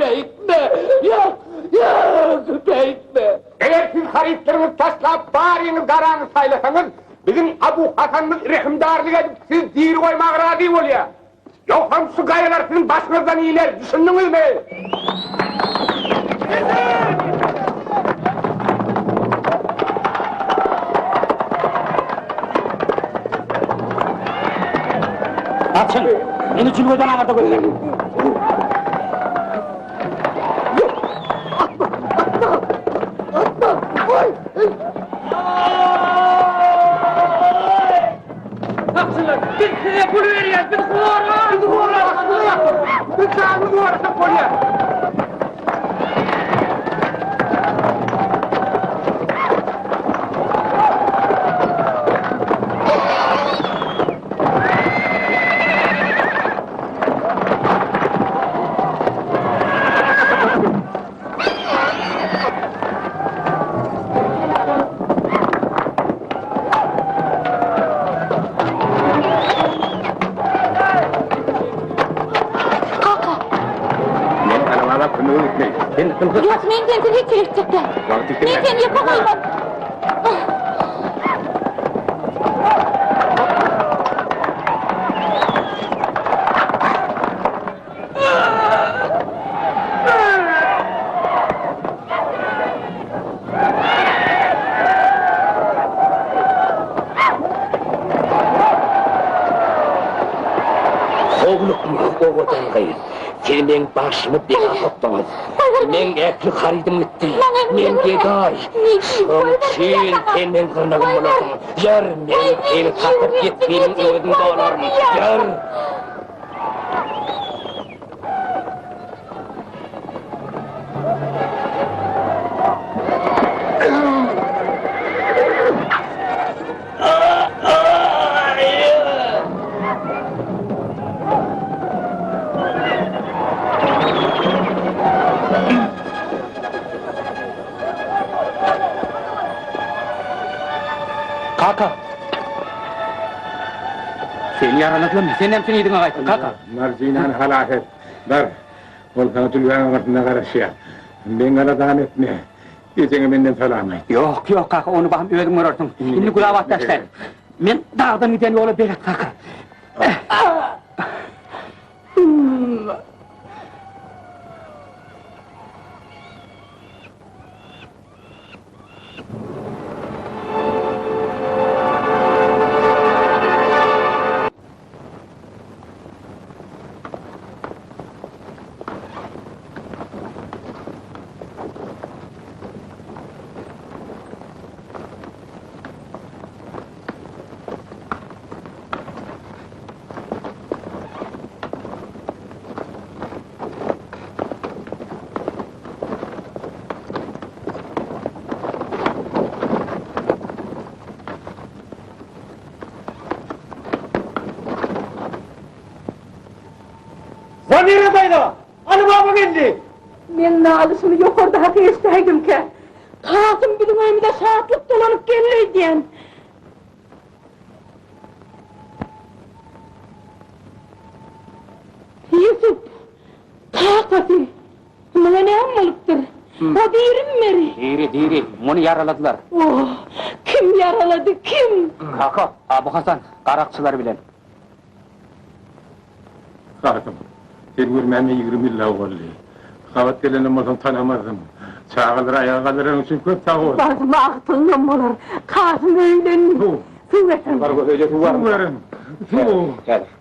Beýtme! Ýak! Ýak! Beýtme! Eger siz harytlaryňyzy taşlap, baryňyz garany saýlasaňyz, biziň Abu Hasanymyz rehimdarlyk edip, sizi diri goýmaga razy bolýar. Ýogsam şu gaýalar siziň başyňyzdan iner, düşündiňizmi? Gaçyň! Meni jülgeden aňyrda gözläň! Atma! Atma! Atma! Goý! Tapsynlar. Biz size pul berýäs. Biz goraň. Biz goraň. Biz janyny gorasak bolýar. Kaka! Men Alababa kömege gitmeli. Sen ylga Ýok, men sensiz hiç ýere gitjek däl. Wagt ýitirme. Men seni ýeke goýman. Howlukma, owadan gyz. Siz meň başymy bela sokduňyz. Meň ähli harydym gitdi. Men gedaý. Şoň üçin sen meň gyrnagym bolarsyň. Ýör, men seni satyp ýetginiň öwezini dolaryn. Ýör! Kaka! Seni ýaraladylarmy? Sen näme üçin yzyňa gaýtdyň, kaka? Marjinany halas et. Bar, ol saňa jülgäň aňyrsynda garaşýar. Meň aladamy etme. Ejeňe menden salam aýt. Ýok, ýok, kaka, ony bahym özüň görersiň. Indi Gulabat daşlaýyn. Men dagdan giden ýola belet, kaka. Samira daýza! Aly baba geldi! Meň nalyşymy ýokarda hak eşidäýdimkä? Kasym biziň öýümize şatlyk dolanyp geldi öýdýän. Ýusup, kakasy, muňa näme bolupdyr? O dirimi meri? Diri, diri. Muny ýaraladylar. Oh, kim ýaralady, kim? Kaka, Abu Hasan, garakçylar bilen. Kasym, seni görmänime 20 ýyl-a boldy. Gabat gelenem bolsaň tanamazdym. Çagalary aýaga galdyranyň üçin köp sag bol. Bagtyma agtygyňam bolar. Kasym öýlendi. Suw. Suw getiriň. Bar öýde suw barmy? Suw beriň. Suw. Häzir.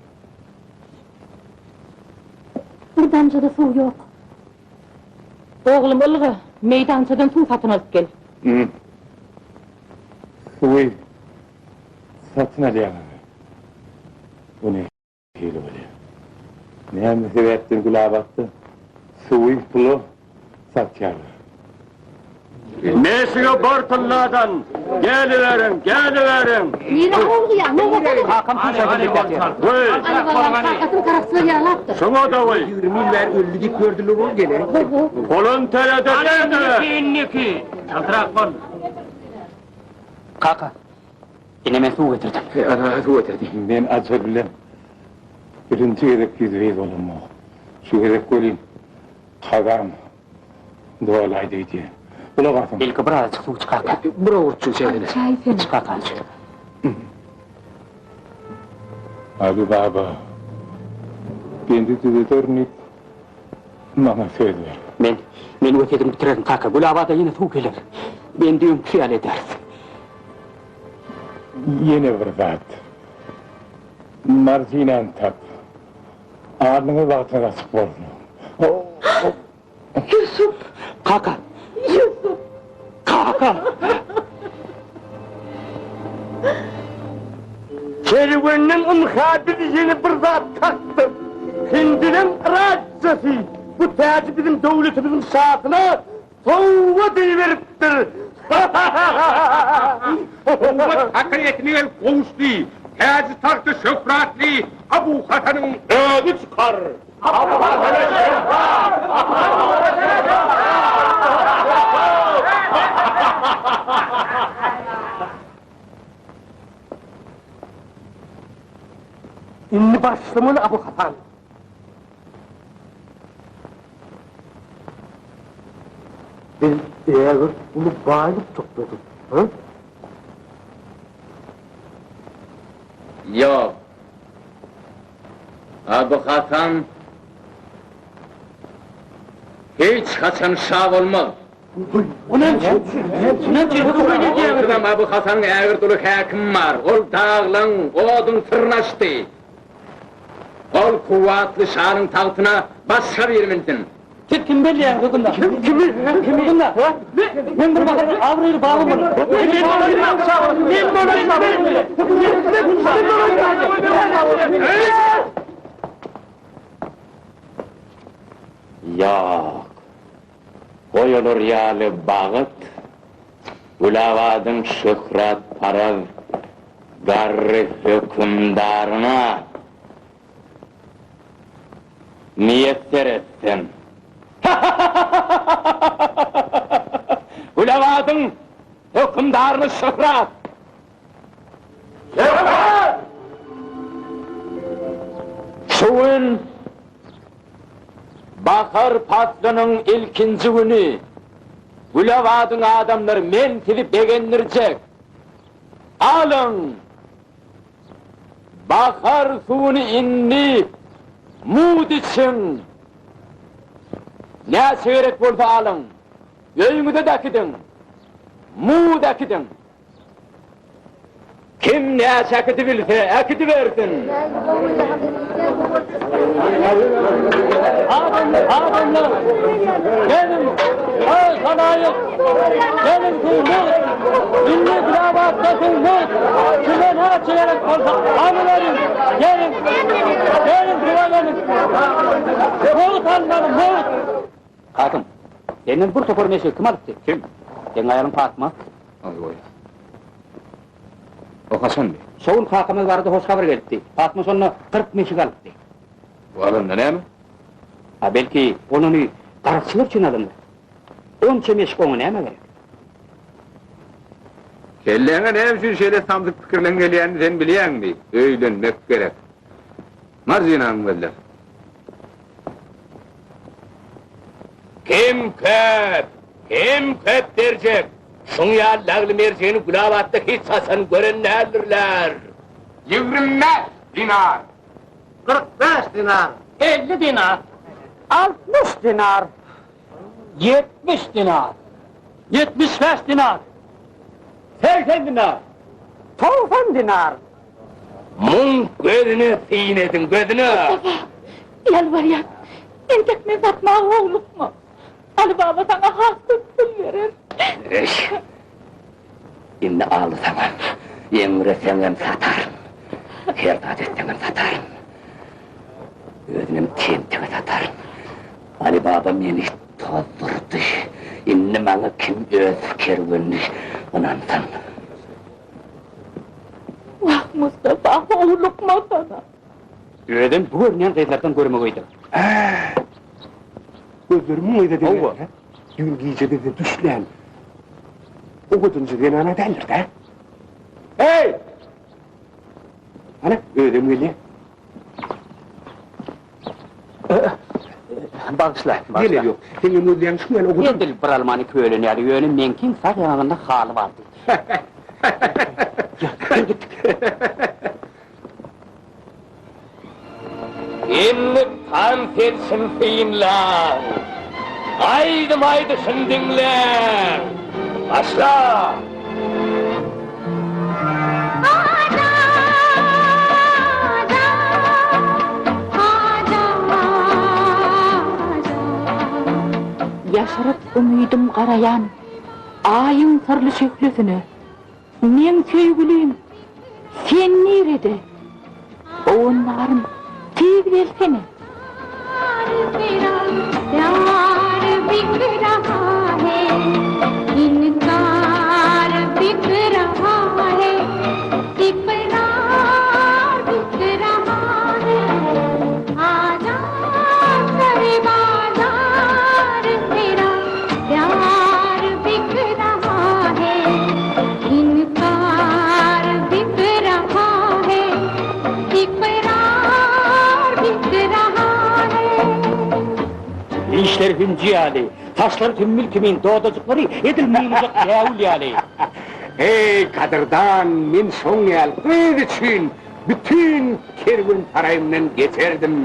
Bir damja-da suw ýok. Oglum ylga, meýdançadan suw satyn alyp gel. Suwy satyn alýaňyzmy? Bu nähili bolýar? Näme sebäpden Gülabatda suwy pula satýarlar? Meşige bir tylladan geliberiň, geliberiň! Nirä howlugýaň, nobata dur. Kakam suw satyn diýip ýatyr. Goý! Aly babaň kakasyny garakçylar ýaralapdyr. Şoňa-da goý! 20 ýyl bäri öldi diýip gördüler ol gele. Pulun tölede geldiler! Indiki, çaltrak bol. Kaka, ine men suw getirdim. Ana, suw getirdi. Men ajal bilen birinji gezek ýüzbe-ýüz bolamok. Şu gezek welin kazam dolaýdy öýdýän. Gulak asyň. Ilki bir azajyk suw iç kaka. Bir owurt suw içäýsene. Içäýsene. Iç kaka, iç. Aly baba, bendi düzederin diýip, maňa söz ber. Men, men wesýetimi bitirerin kaka. Gülabada ýene suw geler. Bendi öňküsi ýaly ederis. Ýene bir zat. Marjinany tap. Alnyňyz bagtyňyz açyk bolsun. Ýusup! Kaka! Ýusup! Kaka! Kerwenden ynha biz ýene bir zat tapdyk. Hindileň rajasy bu täji biziň döwletimiziň şasyna sowgat iberipdir. Sowgat hakyýetine gelip gowuşdy. Täji-tagty şöhratly Abu Hasanyň özi çykar. Abu Hasana şöhrat! Abu Hasana şöhrat! Indi başlamaly Abu Hasan. Biz ägirt uly baýlyk topladyk, ha? Ýok. Abu Hasan hiç haçan şa bolmaz. Onsuzam Abu Hasanyň ägirt uly häkimi bar. Ol daglaň, oduň syryny açdy. Ol kuwwatly şanyň tagtyna başga biri münsin. Siz kimi belleýäňiz hökümdar? Kim, kimi? Kimi? Hökümdar. Men bir mahal abraýly babam bolar. Men bolaryn şa. Men bolaryn şa. Men bolaryn şa. Ýok. Goý olar ýaly bagyt Gülabadyň şöhratparaz garry hökümdaryna miýesser etsin. Gülabadyň hökümdaryna şöhrat! Şöhrat! Şu gün bahar paslynyň ilkinji güni. Gülabadyň adamlary men sizi begendirjek. Alyň! Bahar suwuny indi mugt içiň. Näçe gerek bolsa alyň. Öýüňize-de äkidiň. Mugt äkidiň. Kim näçe äkidibilse, äkidibersin. Adamlar, adamlar! Geliň, eý, halaýyk! Geliň, suw mugt! Indi Gulabatda suw mugt! Kime näçe gerek bolsa, alyberiň! Geliň, geliň, suwa geliň! Mugt almaly, mugt! Kasym, senden bir topar meşegi kim alypdy? Kim? Seň aýalyň Patma. Aý-oý. O haçandy? Şo gün kakamyz barada hoş habar gelipdi. Patma şonda 40 meşik alypdy. O alanda näme? A belki, ol ony garakçylar üçin alandyr. Onça meşik oňa nämä gerek? Kelläňe näme üçin şeýle samsyk pikirleň gelýänini sen bilýäňmi? Öýlenmek gerek. Marjinaňy gözle. Kim köp, kim köp berjek? Şuň ýaly lagly merjeni Gulabatda hiç haçan gören däldirler. 25 dinar. 45 dinar. 50 dinar. 60 dinar. 70 dinar. 75 dinar. 80 dinar. 90 dinar. Muň gözüne syn ediň, gözüne! Mustafa, ýalbarýan, entek men satmaga howlukma. Aly baba saňa has köp pul berer. Eý, indi alsaňam, eňreseňem sataryn. Her zat etseňem sataryn. Özünem tentege sataryn. Aly baba meni tozdurdy. Indi maňa kim öz kerwenini ynansyn? Wah, Mustafa, howlukmasana. Özem bu görünýän gyzlardan görmegeýdir. Hä! Gözleri müň gyza deňär, Hawa. hä? Düýn gije bizde düşlän owadanjy zenan-a däldir-dä? Heý! Ana, özem gelýär. Bagyşla, bagyşla. Ýene ýok. Seňem gözleýäň şu ýaly owadan. Edil bir almany kölen ýaly, ýöne meňkiň sag ýaňagynda haly bardy. Ýa, gel gitdik. Indi tans edişini synlaň. Aýdym aýdyşyny diňläň. Başla! Ýaşyryp umydym garaýan Aýyň syrly şöhlesine. Meň söýgülim, sen nirede? Howandarym, tiz gelsene! Dişleri hünji ýaly, saçlary tümmül kimin, dodajyklary edil mymyjak bägül ýaly. Eý, gadyrdan, men şoň ýaly gyz üçin bütin kerwensaraýymdan geçerdim.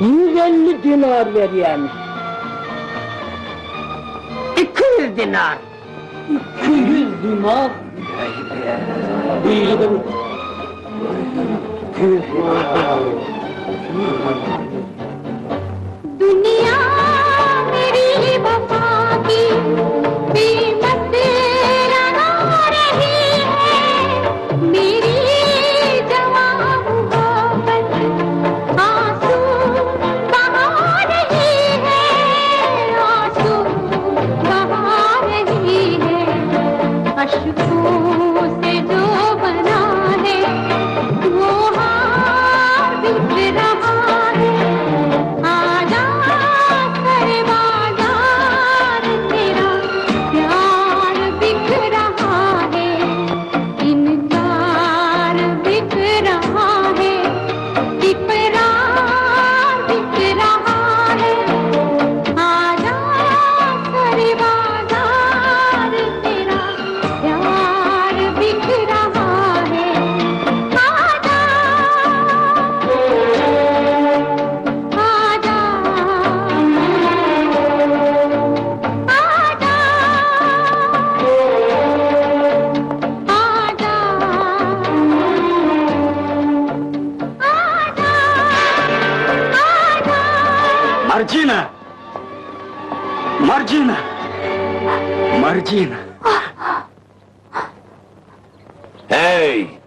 150 dinar berýän. 200 dinar. 200 dinar. Dünýä meri wefa ki qiymet lana rahi hai meri jawan muhabbat aansu baha rahi hai aansu baha rahi hai aşkon se jo bana hai wo haar bik raha hai aaja. Marjina! Marjina! Heý!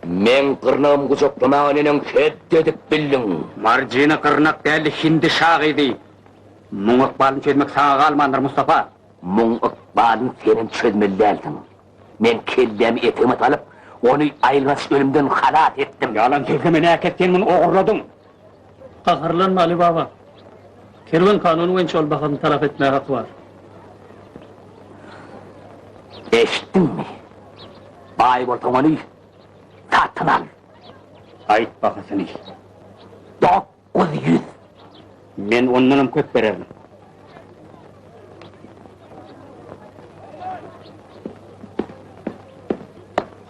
Meň gyrnagym gujaklamaga neneň het edip bildiň? Marjina gyrnak däldi, hindi şa gyzy. Muň ykbalyny çözmek saňa galmandyr, Mustapa. Muň ykbalyny senem çözmeli dälsiň. Men kellämi etegime salyp, ony aýylganç ölümden halas etdim. Ýalan sözleme, näkes, sen muny ogurladyň. Gaharlanma, Aly baba. Kerwen kanuny boýunça ol bahasyny talap etmäge haky bar. Eşitdiňmi? Baý bolsaň ony satyn al. Aýt bahasyny. 900. Men ondanam köp bererin.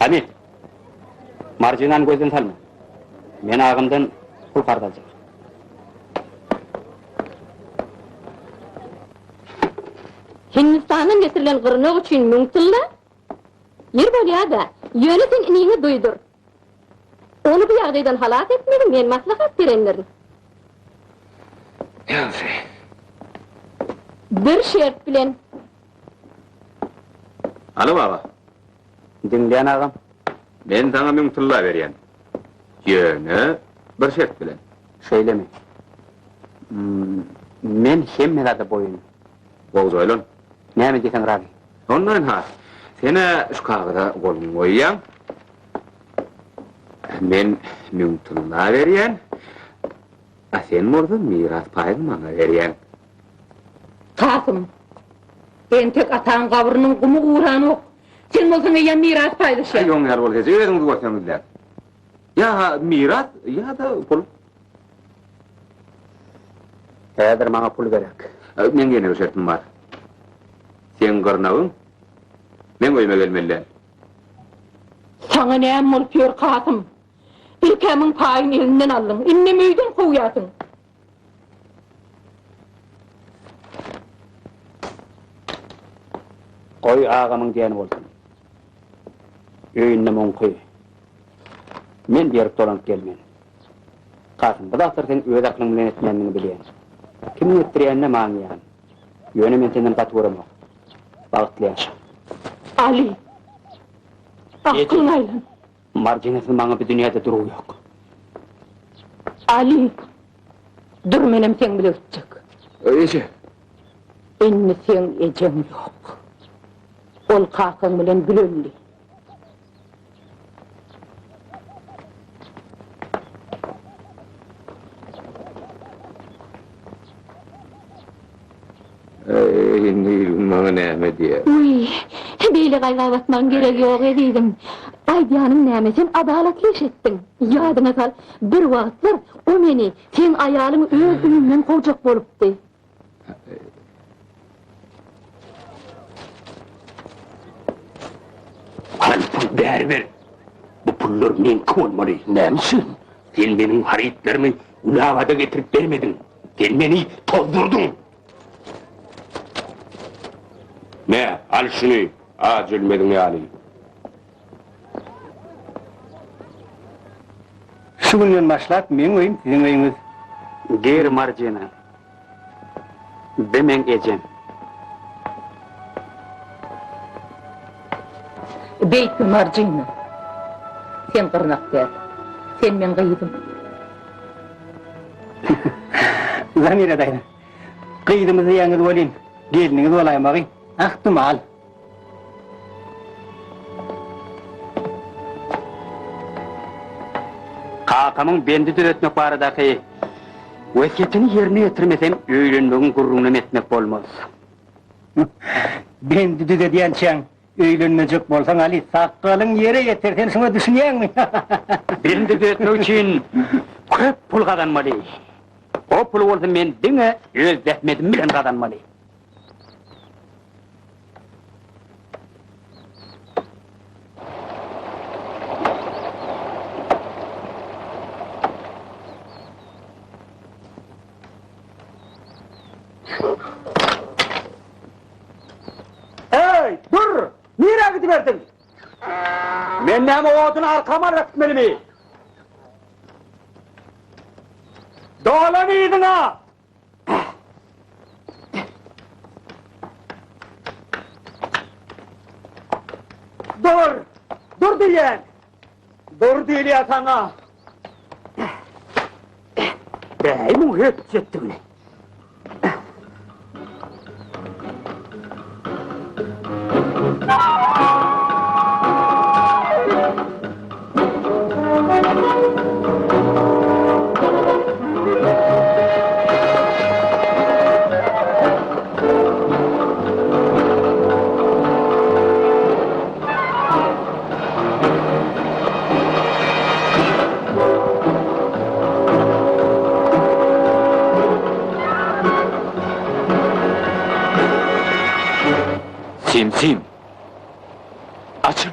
Hany, Marjinany gözden salma. Men agamdan pul karz aljak. Hindistandan getirilen gyrnak üçin müň tylla? Ýeri bolýa-da, ýöne sen iniňe duýdur. Ony bu ýagdaýdan halas etmegi men maslahat berendirin. Ýagşy. Bir şert bilen. Aly baba. Diňleýän agam. Men saňa müň tylla berýän. Ýöne bir şert bilen. Şeýlemi? Men hemme zada boýun. Gowja oýlan. Näme diýseň razy. Onda ynha, sen-ä şu kagyza goluňy goýýaň. Men müň tylla berýän. A sen bolsa miras paýyňy maňa berýäň. Kasym, entek ataň gabrynyň gumy guranok. Sen bolsaň eýýäm miras paýlaşýaň. Aý, oň ýaly bolsa eje, özüňiz görseňizläň. Ýa-ha miras, ýa-da pul. Häzir maňa pul gerek. Meň ýene bir şertim bar. Seň gyrnagyň meň öýüme gelmeli däl. Saňa näme bolup ýör, Kasym? Ilk-ä muň paýyny elinden aldyň, indem öýden kowýarsyň. Goý, agamyň diýeni bolsun. Öýünde muňky. Men berip dolanyp gelmen. Kasym, bu zatlary seň öz aklyň bilen etmändigiňi bilýän. Kimiň etdirýäninem aňýan. Ýöne men senden gaty göremok. Bagtly ýaşa. Aly, aklyňa aýlan. Marjinasyz maňa bu dünýäde duruw ýok. Aly, dur menem seň bile gitjek. Eje. Indi seň ejeň ýok. Ol kakaň bilen bile öldi. Eý, indi il-gün maňa näme diýer? Wiý, beýle gaýga batmagyň geregi ýok, ezizim. Aýdýanym näme, sen adalatly iş etdiň. Ýadyňa sal, bir wagtlar o meni, seň aýalyňy öz öýümden kowjak bolupdy. Hany pul bäri ber. Bu pullar meňki bolmaly. Näme üçin? Sen meniň harytlarymy Gülabada getirip bermediň. Sen meni tozdurdyň. Me, al şuny, aç ölmeziň ýaly. Şu günden başlap meň öýüm siziň öýüňiz. Gir, Marjina. Bi meň ejem. Beýtme, Marjina. Sen gyrnak däl. Sen meň gyzym. Zamira daýza, gyzymyz diýýäňiz welin, gelniňiz bolaýmagy ähtimal. Kakamyň bendi düzetmek baradaky wesýetini ýerine ýetirmesem, öýlenmegiň gürrüňinem etmek bolmaz. Bendi düzedýänçäň öýlenmejek bolsaň, Aly, sakgalyň ýere ýeter, sen şuňa düşünýäňmi? Bendi düzetmek üçin köp pul gazanmaly. O puly bolsa men diňe öz zähmetim bilen gazanmaly. Eý, dur! Nirä gidiberdiň? Men näme oduny arkama alyp gitmelimi? Dolan yzyňa! Dur! Dur diýýän! Dur diýilýär saňa! Bäý muň hötjetdigini. Sim sim. Açyl.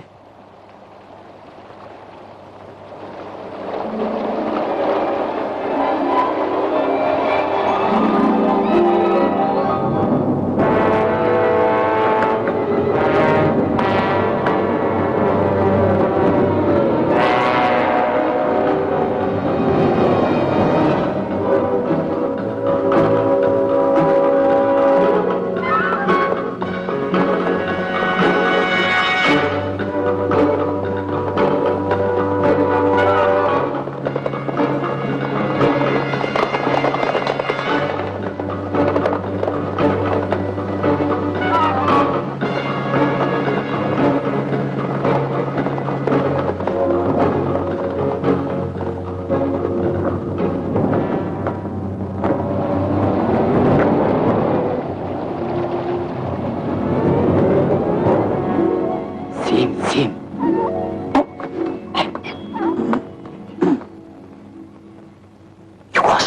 Sim sim. Ýuwaş.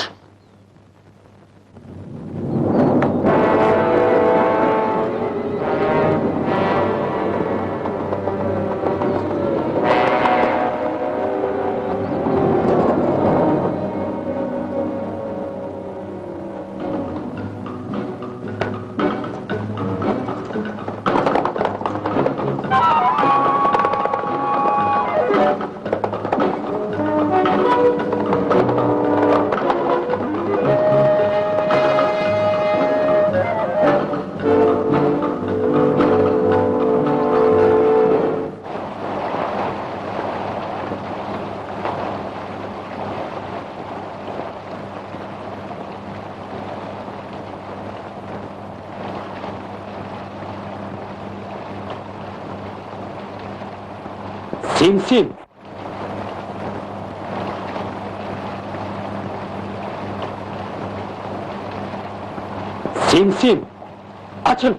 Sim sim. Sim sim. Açyl.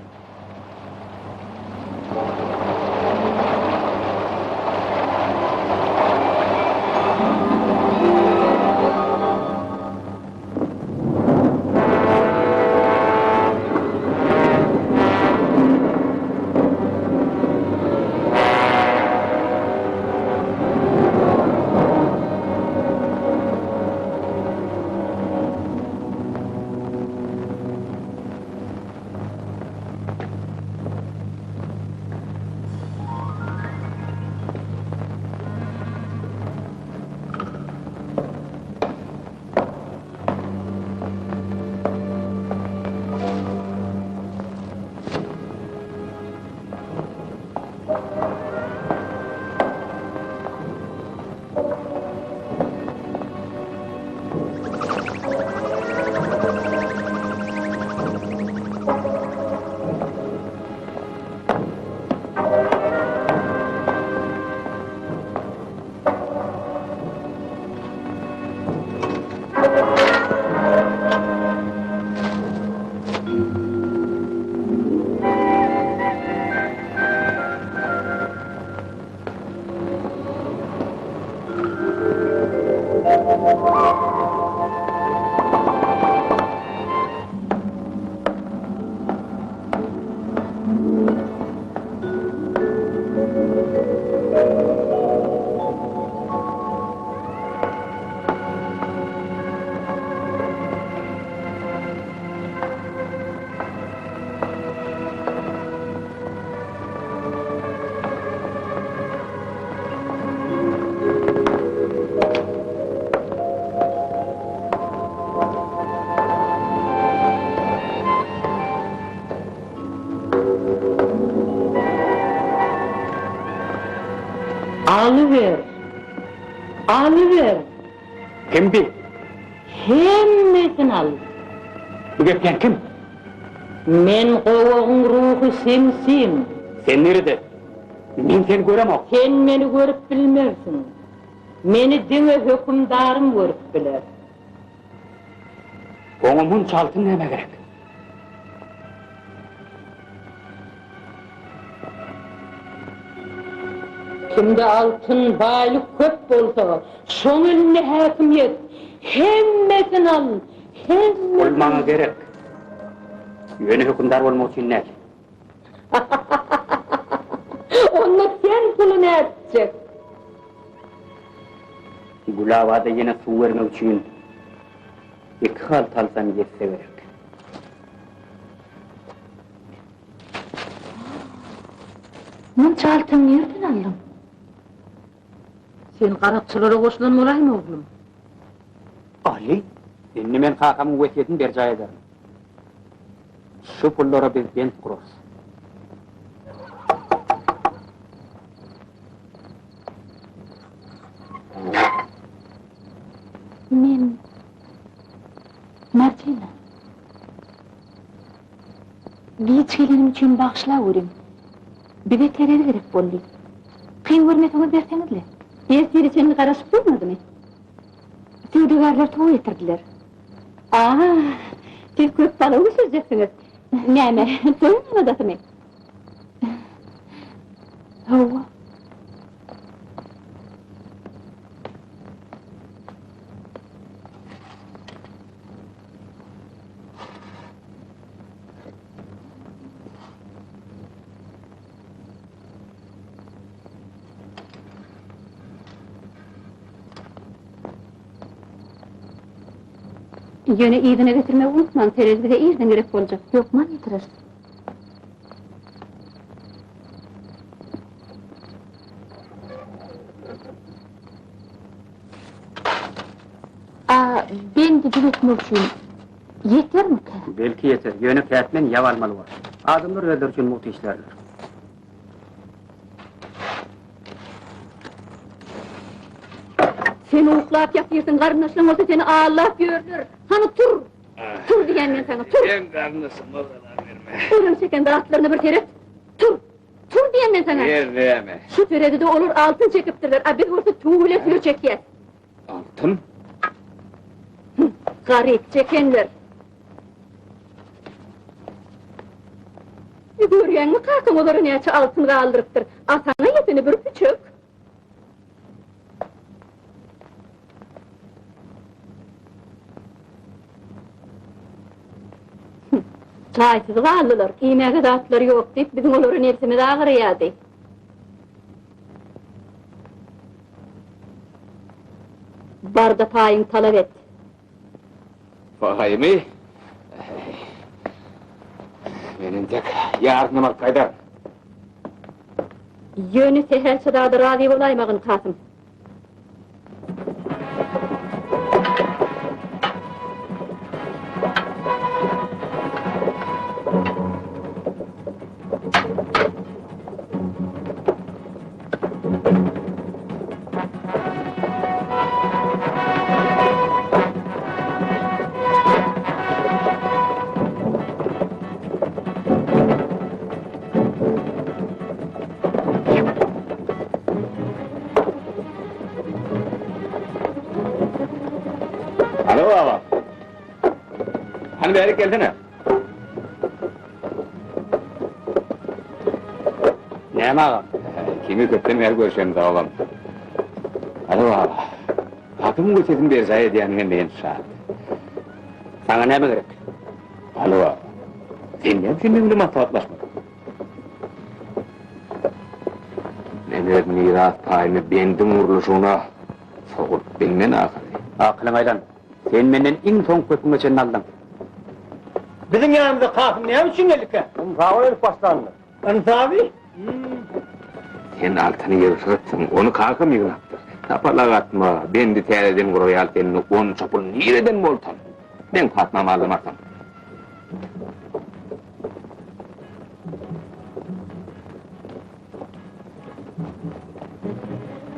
Alyber! Alyber! Kim bi? Hemmesini al! Bu gepleýän kim? Men gowagyň ruhy Simsim. Sen nirede? Men seni göremok. Sen meni görüp bilmersiň. Meni diňe hökümdarym görüp biler. Oňa munça altyn nämä gerek? Kimde altyn, baýlyk köp bolsa, şoň elinde häkimiýet. Hemmesini al, hemmesini! Ol maňa gerek. Ýöne hökümdar bolmak üçin däl. Onda sen puly nätjek? Gülabada ýene suw bermek üçin iki halta alsam ýetse gerek. Munça altyny nirden aldyň? Sen garakçylara goşulan bolaýma, oglum? Aly, indi men kakamyň wesýetini berjaý ederin. Şu pullara biz bent gurarys. Men Martina. Giç gelenim üçin bagyşlaweriň. Bize terezi gerek boldy. Kyn görmeseňiz berseňiz-le. Ertire çenli garaşyp bolmadymy? Söwdagärler toý getirdiler. A, siz köp palaw bişirjeksiňiz. Näme, toýuň aladasymy? Hawa. Ýöne yzyna getirmegi unutmaň, terezi bize irden gerek boljak. Hökman getireris. A bendi düzetmek üçin ýetermikä? Belki ýeter, ýöne kätmen ýag almaly bolar. Adamlar özleri üçin mugt işlärler. Sen uklap ýatyrsyň, garyndaşlaň bolsa seni aldap ýörler. Hany tur! Tur diýýän men saňa, tur! Meň garyndaşyma zarar berme. Olaryň çeken zatlaryna bir seret. Tur! Tur diýýän men saňa! Ýer näme? Şu terezide olar altyn çekipdirler, a biz bolsa tüwi bilen süle çekýäs. Altyn? Garyp çekenler. Görýäňmi, kakaň olara näçe altyn galdyrypdyr, a saňa ýeteni bir püçek. Jaýsyz galdylar, iýmäge zatlary ýok diýip, biziň olara nebsimiz agyrýardy. Bar-da paýyňy talap et. Paýymy? Men entek ýarynam alyp gaýdaryn. Ýöne sähelçe zada razy bolaýmagyn, Kasym. Alo baba. Hany bärik gelsene. Näme agam? Kimi köpden bäri görşemiz agam. Alo baba. Kakamyň wesýetini berjaý edýäniňe men şat. Saňa näme gerek? Alo baba. Sen näme üçin meň bilen maslahatlaşmadyň? Men öz miras paýymy bendiň gurluşygyna sogup bilmen ahyry. Akylyňa aýlan. Sen menden iň soňky köpüňe çenli aldyň. Biziň ýanymyza Kasym näme üçin geldikä? Ynsaba gelip başlandy. Ynsaby? Sen altyny ýygşyrypsyň, ony kakam ýygnapdyr. Sapalak atma, bendi täzeden guraýaly sende onça pul nireden bolsun? Meň Patmamy aldamarsyň.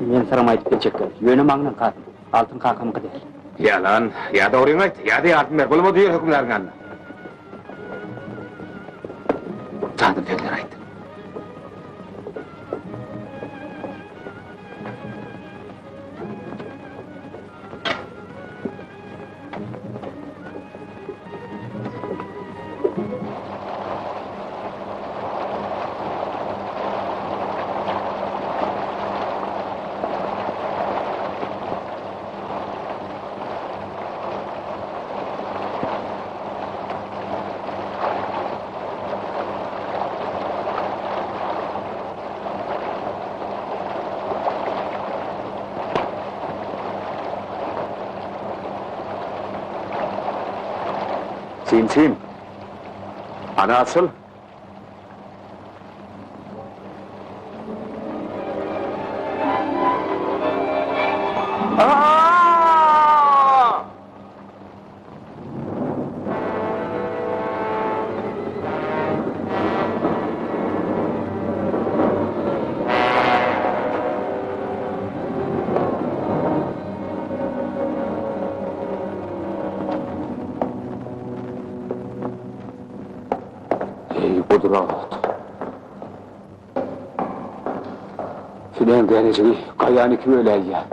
Men syrymy aýdyp biljek däl. Ýöne maňyň Kasym, altyn kakamyňky däl. Ýalan. Ýa dogryňy aýt, ýa-da ýardam ber. Bolmady ýör hökümdaryň ýanyna. Jadyly sözleri aýt. Sim-sim. Ana açyl. Eý, gudrat! Fileň dänejigi gaýany iki böläýýär.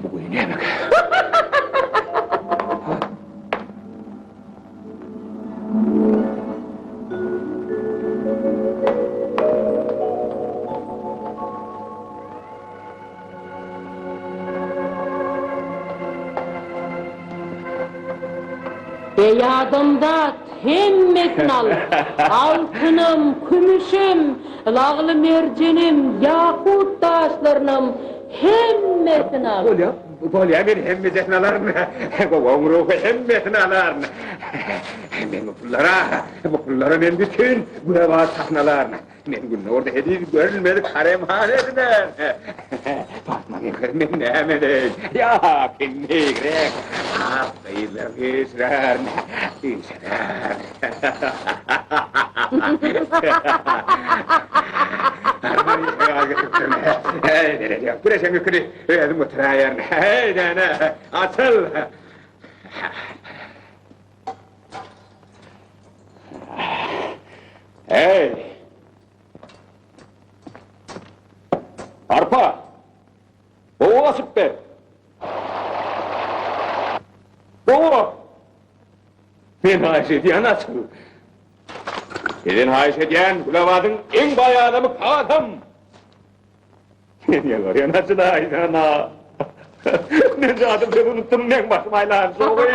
Bu guýy nämekä? Eý adamzat, hemmesini al, altynam, kümüşem, lagly-merjenem, ýakut daşlarynam, hemmesini al. Bolýa, bolýa, men hemmejesini alaryn. Gowagyň ruhy hemmesini alaryn. Men bu pullara, bu pullara men bütin Gülabady satyn alaryn. Men gündogarda heniz görülmedik haremhana edinen. Patma geňkisi men näme edeýin? Ýa, kindigrek ak gyzlar üýşürärin, üýşürärin. Heý, gerek ýok, güreşeň ýüküni özüm göteräýerin. Heý, däne, açyl! Eý! Arpa! Gowy açyp ber! Gowy! Men haýyş edýän açyl! Senden haýyş edýän Gülabadyň iň baý adamy Kasym! Sen ýalbarýan açylaýsana! Men zadym söz unutdym, meň başym aýlanşogy!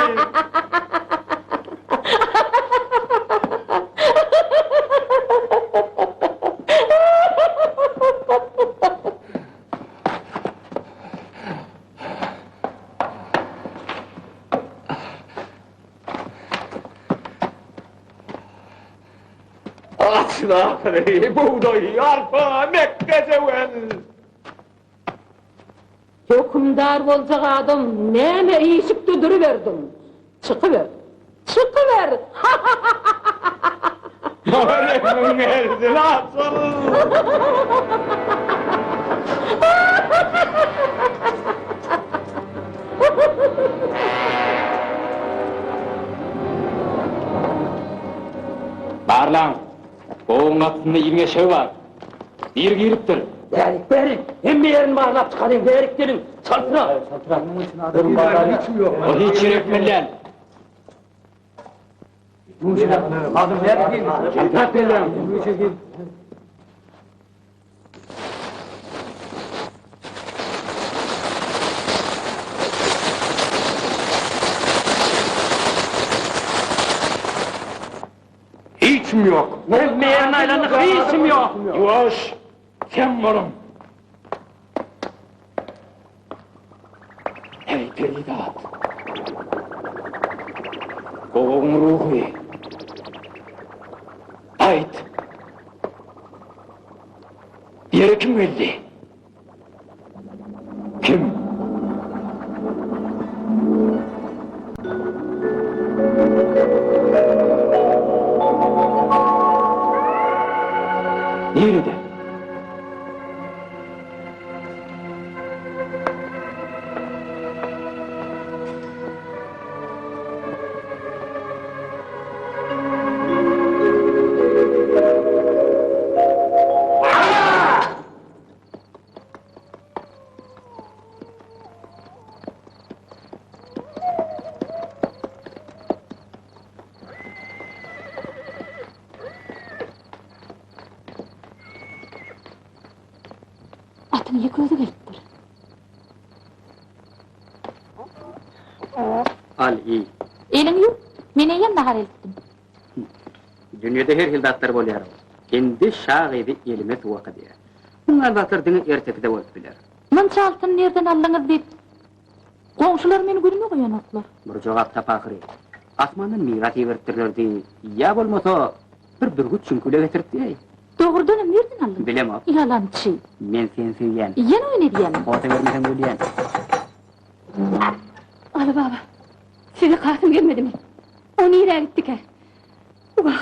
Açyl ahyry, bugdaý, arpa, mekge jöwen! Hökümdar boljak adam näme işikde duruberdiň? Çykyber! Çykyber! Ha-ha-ha-ha-ha! Maňa rehmiň gelsin, açyl! gapysynda iliň eşegi bar. Biri giripdir. Bärik, bärik! Hemme ýerini barlap çykalyň, bärik geliň! Çaltrak! Ol hiç ýere gitmeli däl. Çaltrak geliň! Hiç kim ýok. Hemme ýerini aýlandyk, hiç kim ýok. Ýuwaş, sem boluň. Eý, perizat! Gowagyň ruhy! Aýt! Ýere kim geldi? Kim? Nirede? Atyň ýeke özi gelipdir. Al, iý. Eliňi ýuw. Men eýýäm nahar eltdim. Dünýede her hili zatlar bolýar. Indi şa gyzy elime suw akydýar. Muňa zatlar diňe ertekide bolup biler. Munça altyny nirden aldyňyz diýip, goňşular meni günüme goýanoklar. Bir jogap tap ahyry. Asmandan miras iberipdirler diý, ýa bolmasa bir bürgüt çüňküle getirip diýäý. Dogrudanam nirden aldyň? Bilemok. Ýalançy. Men seni söýýän. Ýene oýun edýämiň? Posa bermeseň ölýän. Aly baba, size Kasym gelmedimi? O nirä gitdikä? Wah,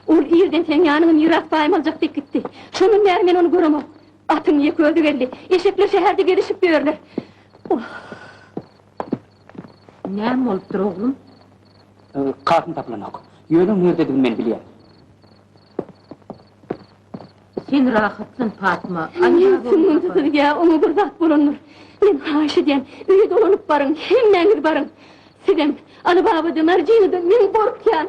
ol irden seň ýanyňa miras paýymy aljak diýip gitdi. Şondan bäri men ony göremok. Atyň ýeke özi geldi. Eşekler şäherde gezişip ýörler. Wah! Näme bolupdyr, oglum? Kasym tapylanok. Ýöne nirdedigini men bilýän. Sen rahatlan, Patma. Meň süňňüm süzülýär, oňa bir zat bolandyr. Men haýyş edýän, öýe dolanyp baryň, hemmäňiz baryň. Sizem, Aly baba-da, Marjina-da, men gorkýan.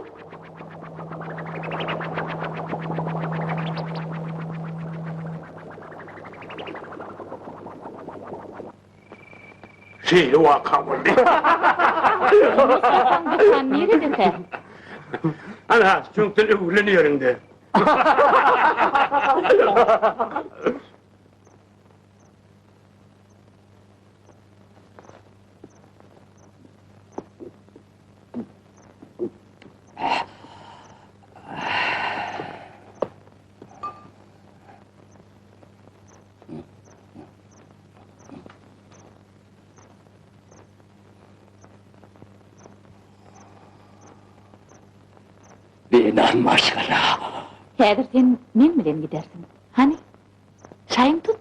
Şeýle waka boldy. Mustafaň dükany niredekä? Ana, çüňkden öwrülen ýeriňde. Zenan maşgala. Häzir sen meň bilen gidersiň. Hany, çaýyň tut.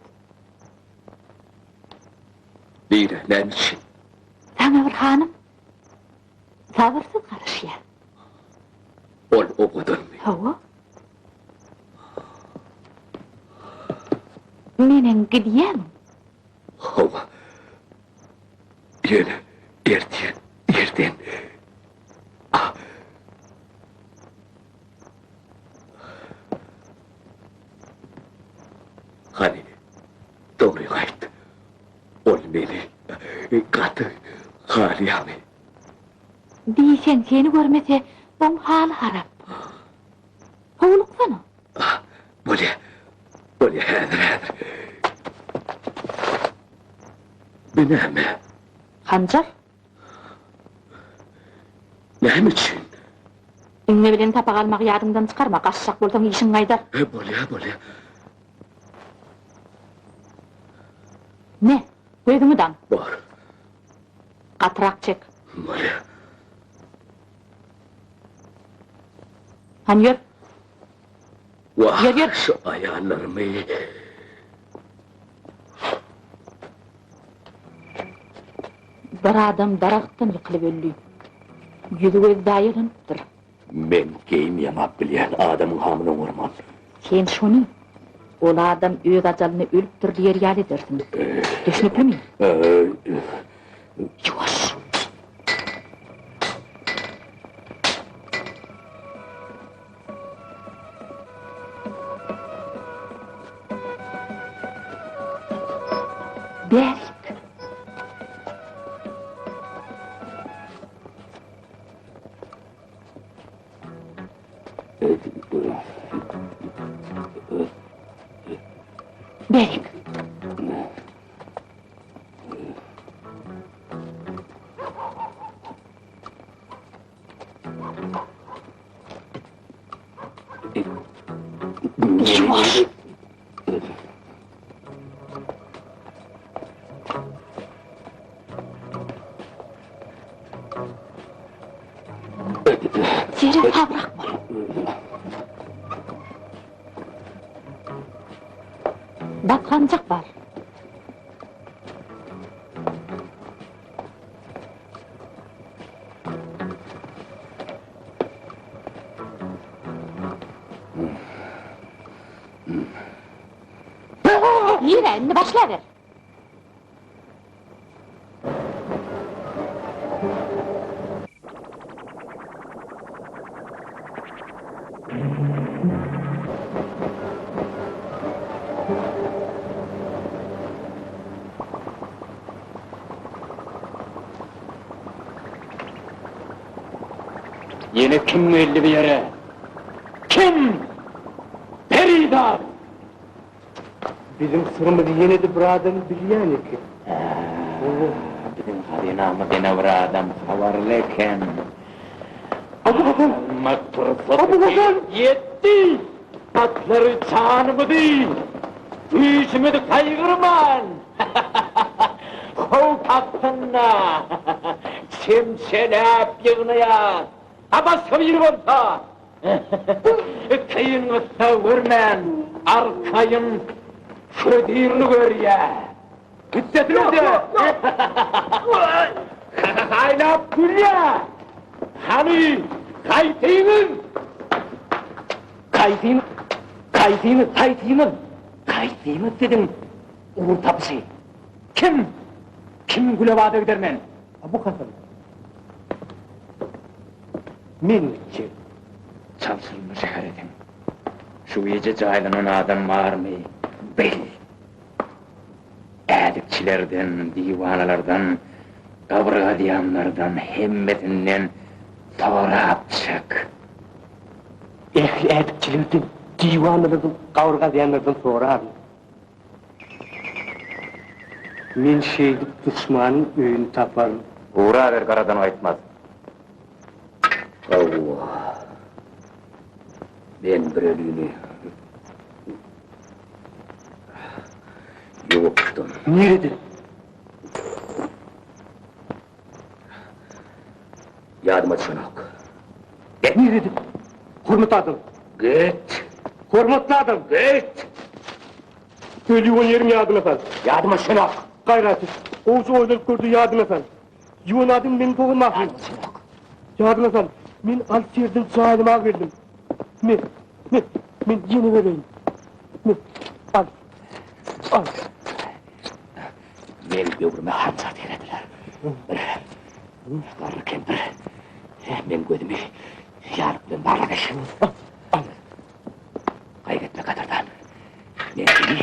Nirä, näme üçin? Saňa bir hanym sabyrsyz garaşýar. Ol owadanmy? Hawa. Neneň gidýämiň? Hawa. Ýöne ertir irden. Hany, dogryňy aýt. Ol meni gaty halaýarmy? Diýseň, seni görmese, oň haly harap. Howluksana. Bolýa, bolýa, häzir, häzir. Bu näme? Hanjar. Näme üçin? Iňňe bilen sapak almagy ýadyňdan çykarma, gaçjak bolsaň işiň gaýdar. Bolýa, bolýa. Me, gözüňi daň. Bor. Gatyrak çek. Bolýa. Hany ýör. Wah, Ýör, ýör. şu aýallarymy. Bir adam daragtdan ýykylyp öldi. Ýüzi-gözi zaýalanypdyr. Men geýim ýamap bilýän adamyň hamyny oňarman. Sen şony ol adam öz ajalyna ölüpdir diýer ýaly edersiň. Düşnüklimi? Ýuwaş! Bärik! Bärik! Ýuwaş! Seresabrak bol. Basgançak bar. Nire, indi başlaber. Ýene kim geldi bu ýere? Kim? Perizat! Biziň syrymyzy ýene-de bir adam bilýän eken. Hä, biziň hazynamyz ýene bir adam habarly eken. Abu Hasan! Almak pursaty Abu Hasan! ýetdi! Atlary janymyzy, güýjümizi gaýgyrman, howp astynda çemçeläp ýygnaýas. A başga biri bolsa, kyn-gyssag görmän, arkaýyn hözirini görýär. Üstesine-de, haýlap gülýär. Hany, haýsyňyz? Haýsyňyz, haýsyňyz, haýsyňyz, haýsyňyz siziň ugur tapyşy? Kim? Kim Gülabada gider men? Abu Hasan. Men gitjek. Çalşyrma şäher ediň. Şu gije jaýlanan adam barmy, bil. Ädikçilerden, diwanalardan, gabyr gazýanlardan hemmesinden sorap çyk. Ähli ädikçilerden, diwanalardan, gabyr gazýanlardan soraryn. Men şeýdip duşmanyň öýüni taparyn. Uraber garadan gaýtmaz. Hawa. Men bir ölüni ýuwupdym. Nirede? Ýadyma düşenok. Git. Nirede? Hormatly adam. Git. Hormatly adam. Git. Öli ýuwan ýeriň ýadyna sal. Ýadyma düşenok. Gaýrat et. Gowja oýlanyp gör-de ýadyňa sal. Ýuwan adam meniň dogum ahyryn. Ýadyma düşenok. Ýadyňa sal. Men alys ýerden jaýlamaga geldim. Me, me, men ýene bereýin. Me, al. Al. Meň böwrüme hanjar dirediler. Bir garry kempir meň gözümi ýarlyk bilen barlady. Gaýgy etme, gadyrdan. Men seni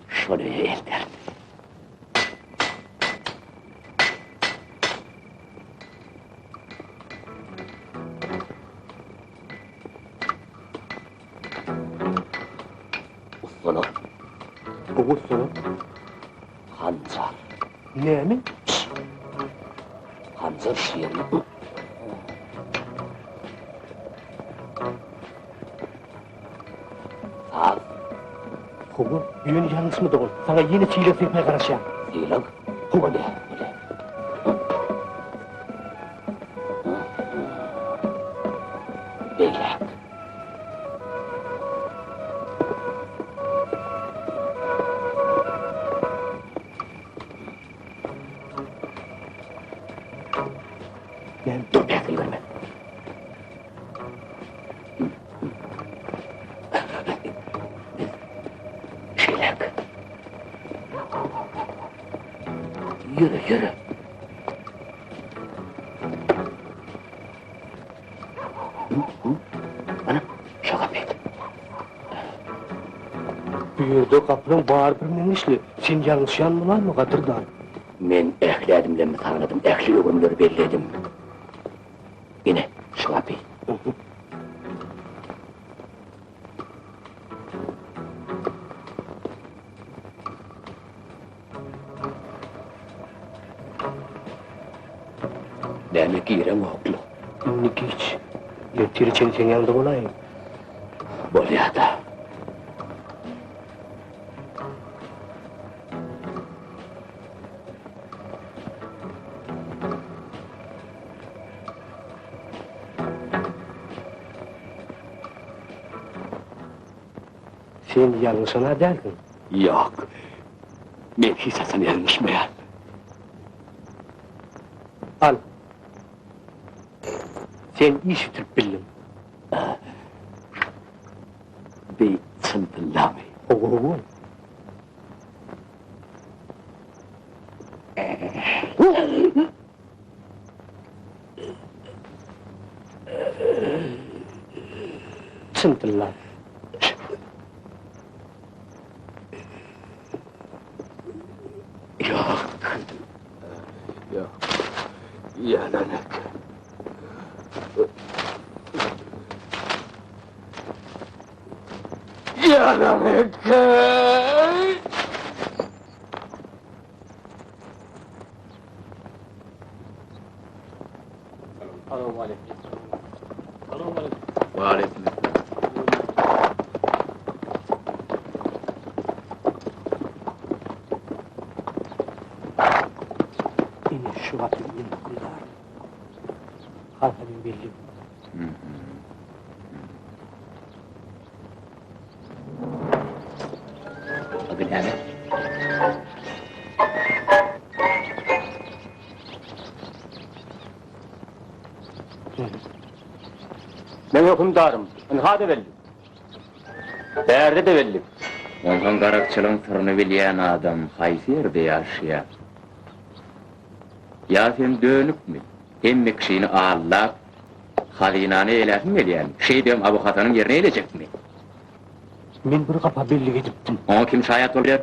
şol öýe elterin. Ustalar. Gowy ustalar. Hanjar. Näme? Hanjar şu ýerde. Saz. Hawa, ýöne ýalňyşma dogan. Saňa ýene sylag-serpaý garaşýan. Sylag? Hawa, bolýa, bolýa. Beýläk. Näme? Dur, päsgel berme. Ýöre, ýöre. Ana, şo gapy. Bu ýerde gapylaň bary bir meňzeşli. Sen ýalňyşýan bolaýma, gadyrdan? Men ähli ädimlerimi sanadym, ähli öwrümleri belledim. Ine, şu gapy. Näme gireňokly? Indi giç. Ertire çenli seň ýanyňda bolaýyn. Bolýa-da. Sen ýalňyşan-a dälsiň? Ýok. Men hiç haçan ýalňyşmaýan. Al. Sen iş bitirip bildiň. Bi çyn tyllamy? Hawa, hawa. Çyn tylla. Ýok. Ýok. Ýalan eken. Ýalan eken. Ine şu gapy meniň hökümdarym. Halka men belli. Adı näme? Meň hökümdarym, ynha-da belli. Bärde-de belli. Onsoň garakçylygyň syryny bilýän adam haýsy ýerde ýaşaýar? Ýa sen dönükmi? Hemme kişini aldap, hazynany eýläsiň gelýärmi? Şeýdibem Abu Hasanyň ýerini eýlejekmi? Men bir gapa bellik edipdim. Oňa kim şaýat bolup biler?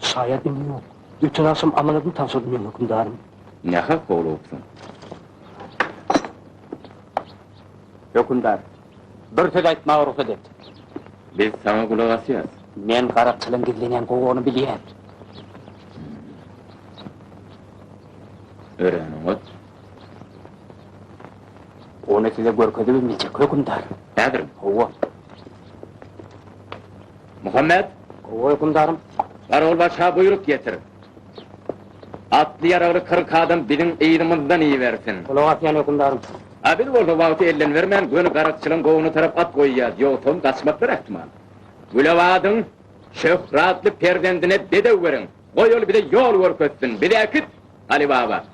Şaýat indi ýok. Öten agşam amanadyny tabşyrdy meň hökümdarym. Nähak howlugypsyň. Hökümdar, bir söz aýtmaga rugsat et. Biz saňa gulak asýas. Men garakçylaryň gizlenýän gowagyny bilýän. Örän oňat. Ony size görkezibem biljek, hökümdar. Häzirmi? Hawa. Muhammet! Hawa, hökümdarym. Garawulbaşa buýruk ýetir. Atly-ýaragly 40 adam biziň yzymyzdan ibersin. Gulak asýan, hökümdarym. A biz bolsa wagty elden bermän, göni garakçylaryň gowuna tarap at goýýas, ýogsam gaçmaklary ähtimal. Gülebadyň şöhratly perzendine bedew beriň, goý ol bize ýol görkezsin, bizi äkit! Aly baba.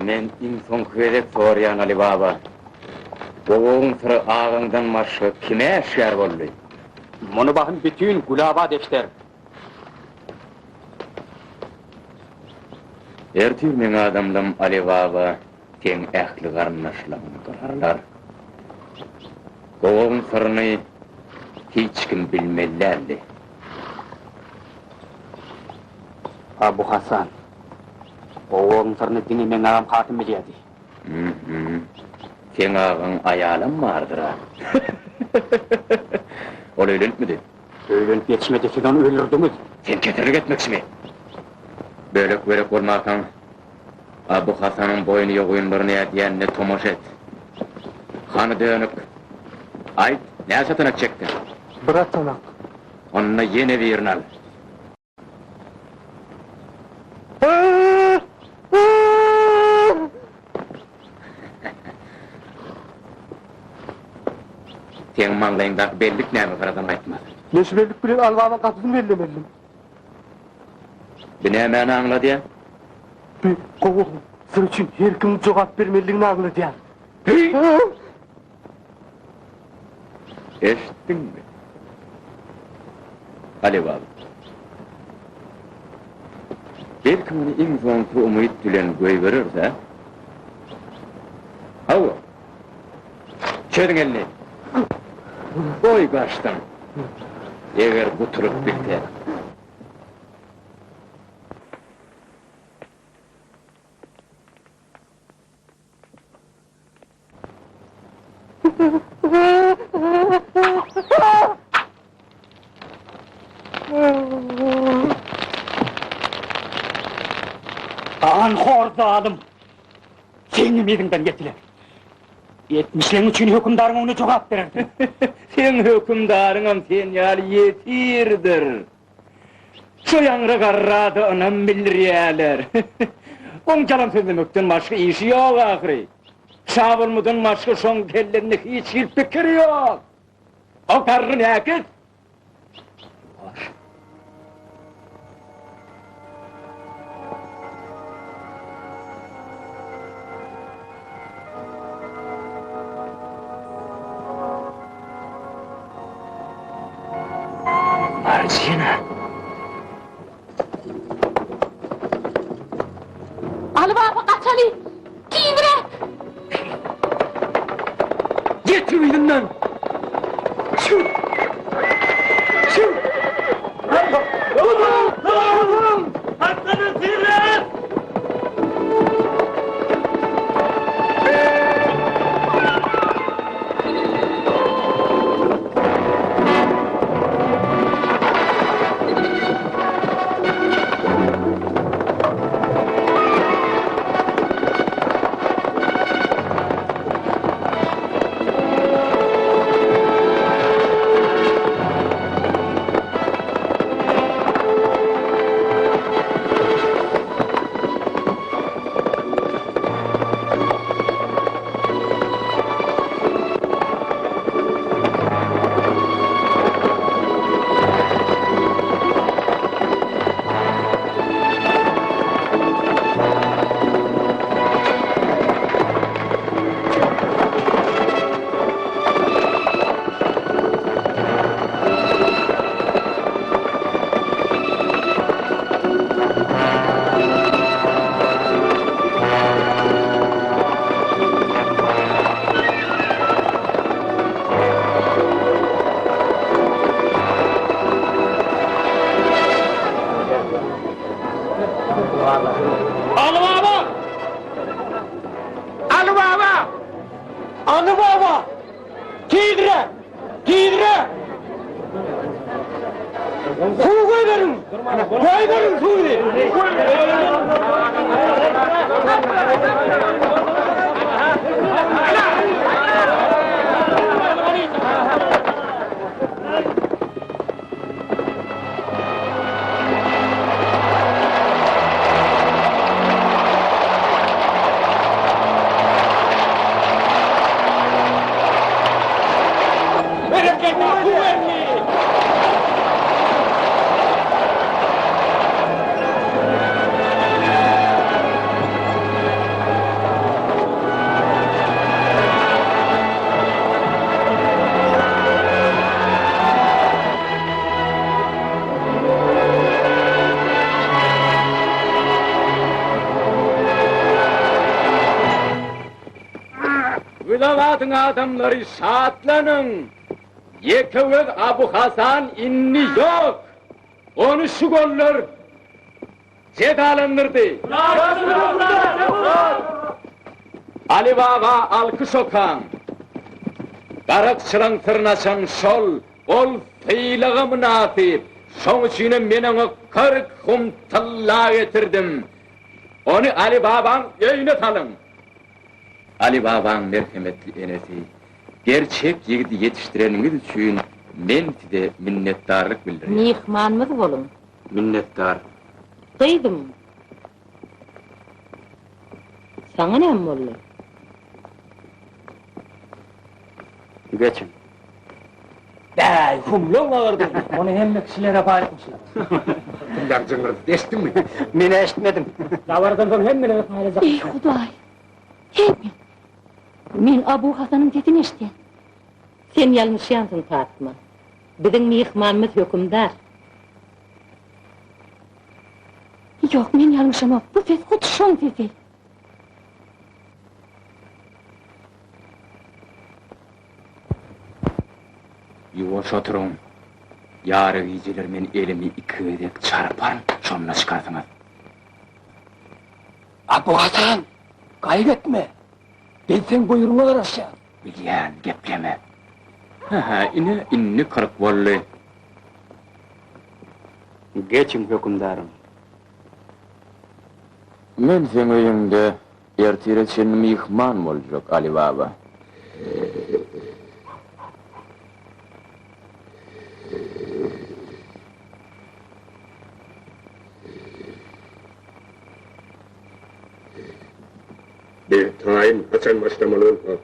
Men iň soňky gezek soraýan Aly baba. Gowagyň syry agaňdan başga kime äşgär boldy? Muny bahym bütin Gülabad eşder. Ertir meň adamlam Aly baba seň ähli garyndaşlaryňy gyrarlar. Gowagyň syryny hiç kim bilmeli däldi. Abu Hasan, gowagyň syryny diňe meň agam Kasym bilýärdi. Hü-hü. Seň agaň aýalam bardyr-a. Ol öýlenipmidi? Öýlenip ýetişmedi, siz ony öldürdiňiz. Sen keserlik etmekçimi? Bölek-bölek bolmarkaň, Abu Hasanyň boýny ýogyn bir nädýänine tomaşa et. Hany dönük, aýt, näçe atanak çekdiň? Bir atanak. Onda ýene birini al. Seň maňlaýyňdaky bellik näme gyradan gaýtmaz? Men şu bellik bilen Albabaň gapysyny bellemelidim. Bu nämäni aňladýar? Bu gowagyň syry üçin her kimiň jogap bermelidigini aňladýar. Heý! Eşitdiňmi? Alibaba. Belki muny iň soňky umyt bilen goýbereris, a? Hawa. Çözüň elini. Goý gaçsyn. Eger gutulyp bilse. Ganhor zalym! Seňem yzyňdan ýetiler. Etmişleň üçin hökümdaryň öňünde jogap berersiň. Seň hökümdaryňam sen ýaly ýesirdir. Şo ýaňra garra-da ynam bildirýärler. Oň ýalan sözlemekden başga işi ýok ahyry. Şa bolmadan başga şoň kellesinde hiç hili pikir ýok. O garry näkes. Ýuwaş. Marjina. Aly baba gaçaly! Tizräk! Ýet yzyndan! Şü! Şü! Atlanyň tizräk! Aly baba! Aly baba! Aly baba! Tizräk! Tizräk! Suw goýberiň! Goýberiň suwy! Gülabadyň adamlary şatlanyň! Ýekegöz Abu Hasan indi ýok! Ony şu gollar jezalandyrdy. Aly baba alkyş okaň! Garakçylaň syryny açan şol, ol. sylaga mynasyp. Şoň üçinem men oňa 40 hum tylla getirdim. Ony Aly babaň öýüne salyň. Aly babaň merhemetli enesi, gerçek ýigidi ýetişdireniňiz üçin men size minnetdarlyk bildirýän. Myhmanymyz boluň. Minnetdar. Gyzym, saňa näme boldy? Geçiň. Bäý, humlaň agyrdy. Ony hemme kişilere paýlatmyşlar. Pullar jyňňyrdysy eşitdiňmi? Men-ä eşitmedim. Dabaradan soň hemmelere paýlajak. Eý, Hudaý! Heý, men! Men Abu Hasanyň sesini eşidýän. Sen ýalňyşýansyň, Patma. Biziň myhmanymyz hökümdar. Ýok, men ýalňyşamok. Bu ses hut şoň sesi. Ýuwaş oturyň. Ýary gijeler men elimi iki gezek çarparyn, şonda çykarsyňyz. Abu Hasan, gaýgy etme. Biz seň buýrugyňa garaşýas. Bilýän, gepleme. Hä-hä, ine, indi 40 boldy. Geçiň, hökümdarym. Men seň öýüňde ertire çenli myhman boljak, Aly baba. Biz taýyn, haçan başlamaly bolsa.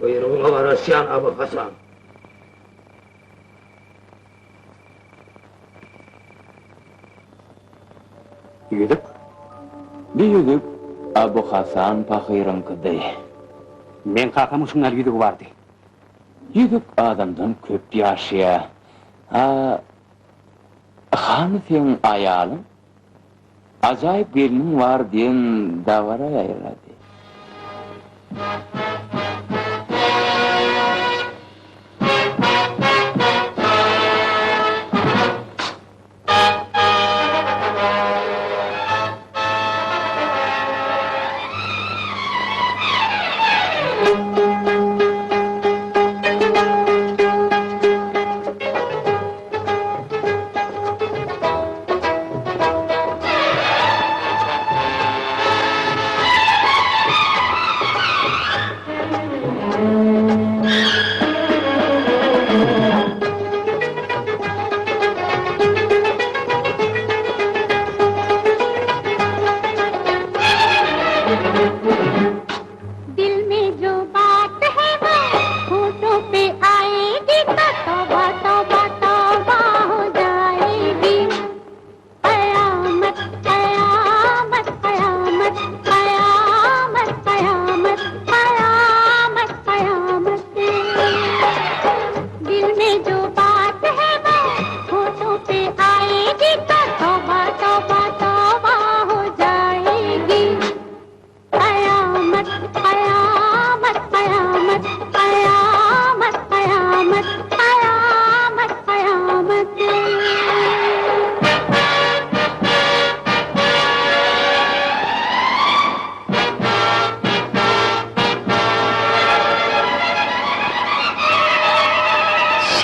Buýrugyňa garaşýan, Abu Hasan. Ýüzük? Bu ýüzük Abu Hasan pahyryňkydy. Meň kakamyň şuň ýaly ýüzügi bardy. Ýüzük adamdan köp ýaşaýar. A hany seň aýalyň? Ajaýyp gelniň bar diýen dabara ýaýrady.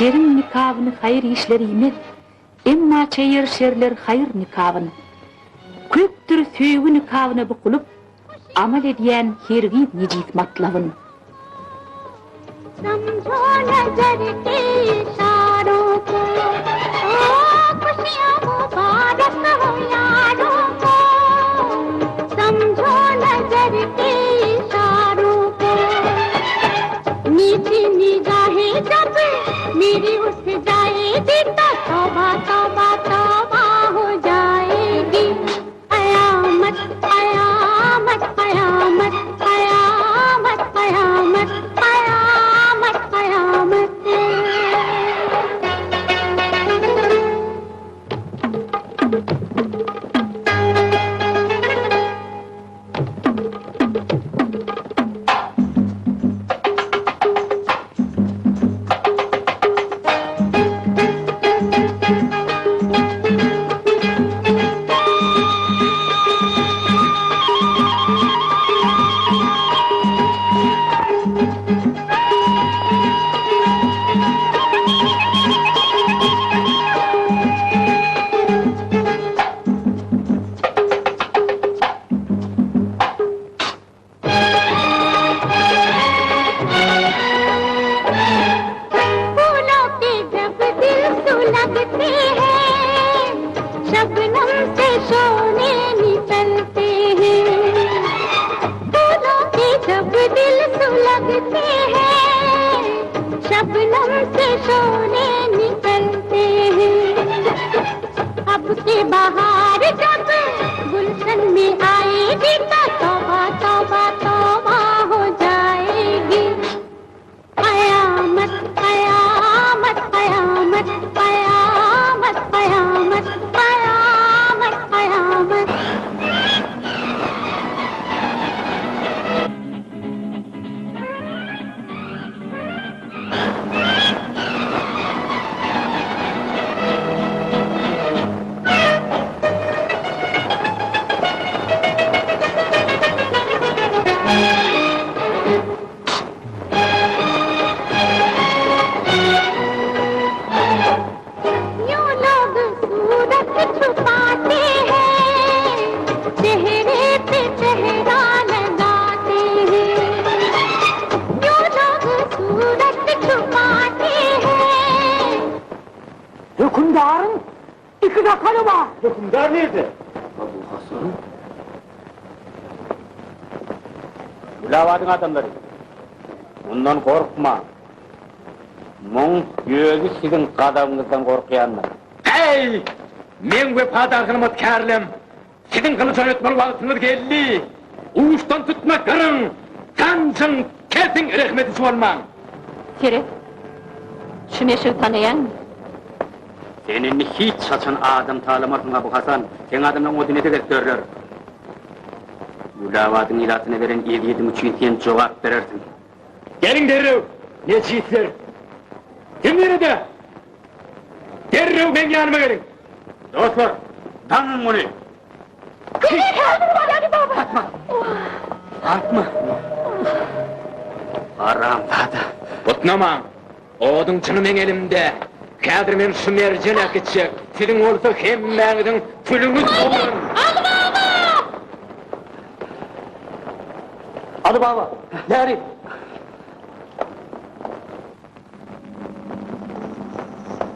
Şeriň nikabyny haýyr işler iýmez, Emma çeýer şerler haýyr nikabyn. Köpdür söýgi nikabyna bukulyp, Amal edýän hergiz nejis matlabyn. Şabnam se şole nikalte hain. Ab ke bahar jab gulshan mein aayegi to tauba tauba tauba ho jaayegi. Kayamat kayamat kayamat kayamat kayamat kayamat kayamat. Ýu log surat çupate hain, çehre pe çehra lagate hain. Ýu log surat çupate hain. Hökümdaryň iki sakaly bar. Hökümdar nirde? Abu Hasan? Gulabadyň adamlary, mundan gorkmaň. Muň özi siziň gazabyňyzdan gorkýandyr. Eý, meň wepadar hyzmatkärlem! Siziň gylyja ýetmeli wagtyňyz geldi! Uçdan tutma gyryň, sanjyň, kesiň, rehm ediji bolmaň! Seret, şu meşigi tanaýaňmy? Sen indi hiç haçan adam talamarsyň, Abu Hasan! Seň adamlaň o dünede gezip ýörler. Gulabadyň ilatyna beren ezýetiň üçin sen jogap berersiň. Geliň derrew, nejisler! Siz nirede? Derrew meň ýanyma geliň! Dostlar, daňyň muny! Patma! Patma! Haramzada! Butnamaň! Oduň çyny meň elimde! Häzir men şu merjen äkitjek, siziň bolsa hemmäňiziň külüňiz bolaryn! Aly baba! Aly baba, bäri!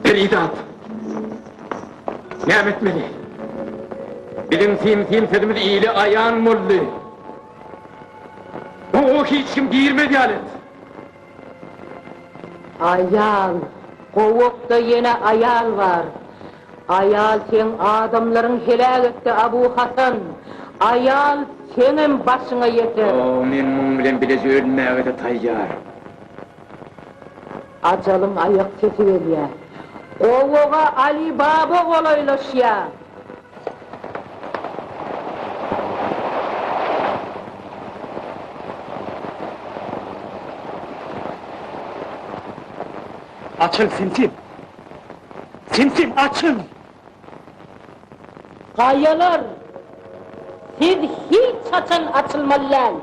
Perizat! Näme etmeli? Biziň sim-sim sözümiz ile aýan boldy. Gowaga hiç kim girmez ýaly et. Aýal! Gowakda ýene aýal bar. Aýal seň adamlaryň heläk etdi Abu Hasan. Aýal seňem başyňa ýeter. O, men muň bilen bileje ölmäge-de taýýar. Ajalyň aýak sesi gelýär. Gowaga Ali Baba golaýlaşýar. Açyl, Simsim! Simsim, açyl! Gaýalar, siz hiç haçan açylmaly däl!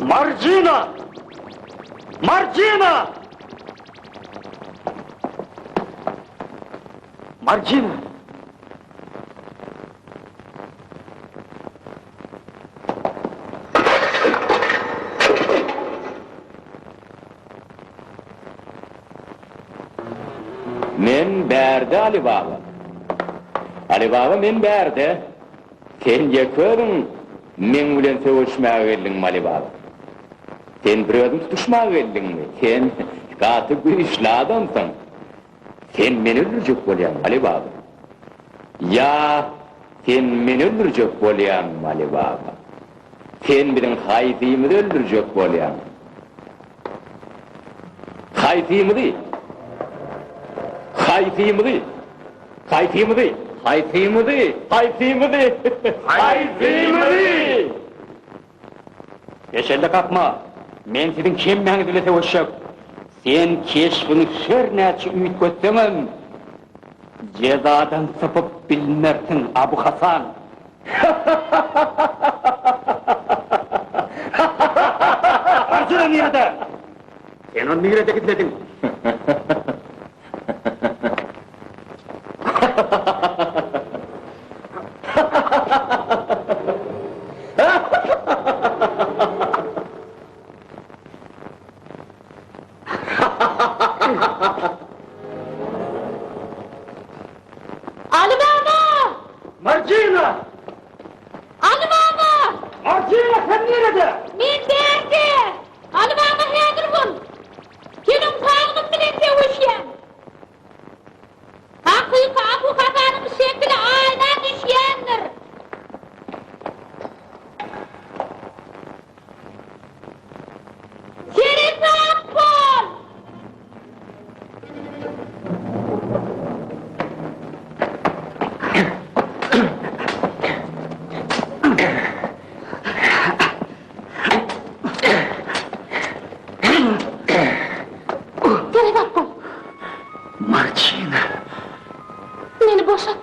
Marjina! Marjina! Marjina! Men bärde Aly baba. Aly baba men bärde. Sen ýeke özüň meň bilen söweşmäge geldiňmi Aly baba? Sen bir özüň tutuşmaga geldiňmi? Sen gaty güýçli adamsyň. Sen meni öldürjek bolýaňmy Aly baba? Ýa sen meni öldürjek bolýaňmy Aly baba? Sen biziň haýsymyzy öldürjek bolýaň? Haýsymyzy? Haýsymyzy? Haýsymyzy? Haýsymyzy? Haýsymyzy? Haýsymyzy? Peşelde kakma! Men siziň hemmäňiz bile söweşjek! Sen keşbiňi her näçe üýtgetseňem, jezadan sypyp bilmersiň, Abu Hasan! Arjuna nirede? Sen ony nirede gizlediň? Marjina! Aly baba! Marjina sen nirede? Men bärde! Aly baba häzir bol! Seniň saglygyň bilen söweşýän! Hakyky Abu Hasanyň şekili aýna düşýändir. Seresap bol! Seresap bol! Martina! Meni boşat!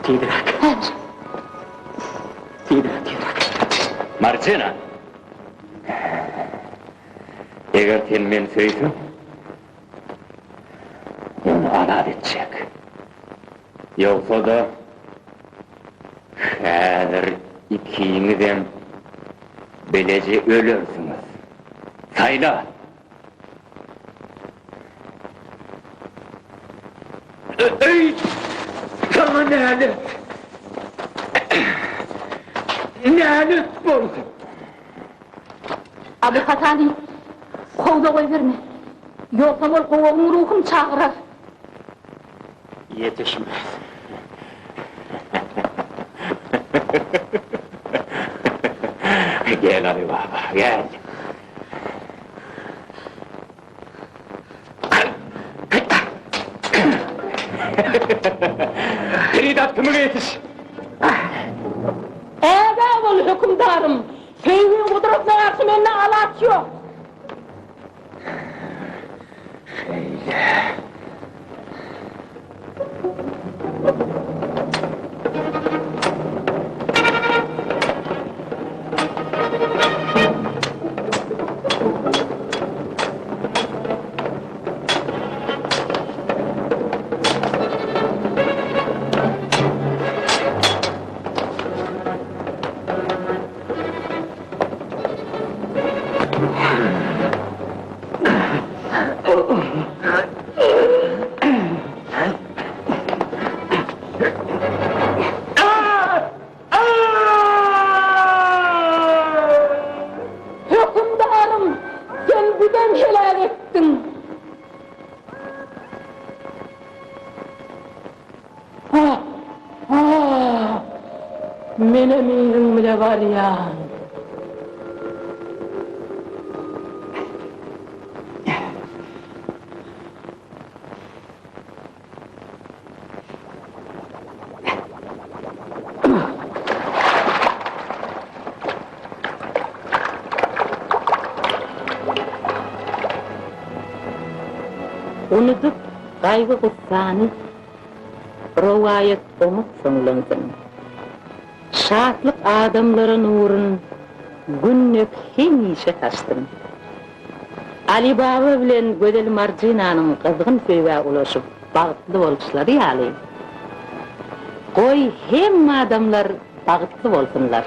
Tizräk. Häzir. Tizräk, tizräk. Martina! Eger sen meni söýseň, ony azat etjek. Ýogsa-da, häzir ikiňizem bileje ölersiňiz. Saýla! Eý, saňa nälet! Nälet bolsun! Abu Hasany howza goýberme. Ýogsam ol gowagyň ruhuny çagyrar. Ýetişmez. Gel, Aly baba, gel. Peridat kömege ýetiş! Ägä bol, hökümdarym! Söýgiň gudratyna garşy mende alaç ýok! Şeýle. Hökümdarym, sen bizem heläk etdiň. Ah, ah, menem yzyň bile barýan. Unudyp gaýgy-gussany, rowaýat oňat soňlansyn. Şatlyk adamlara nurun Gün dek hemişe saçsyn. Alibaba bilen gözel Marjinanyň gyzgyn söýgä ulaşyp, bagtly boluşlary ýaly, goý, hemme adamlar bagtly bolsunlar!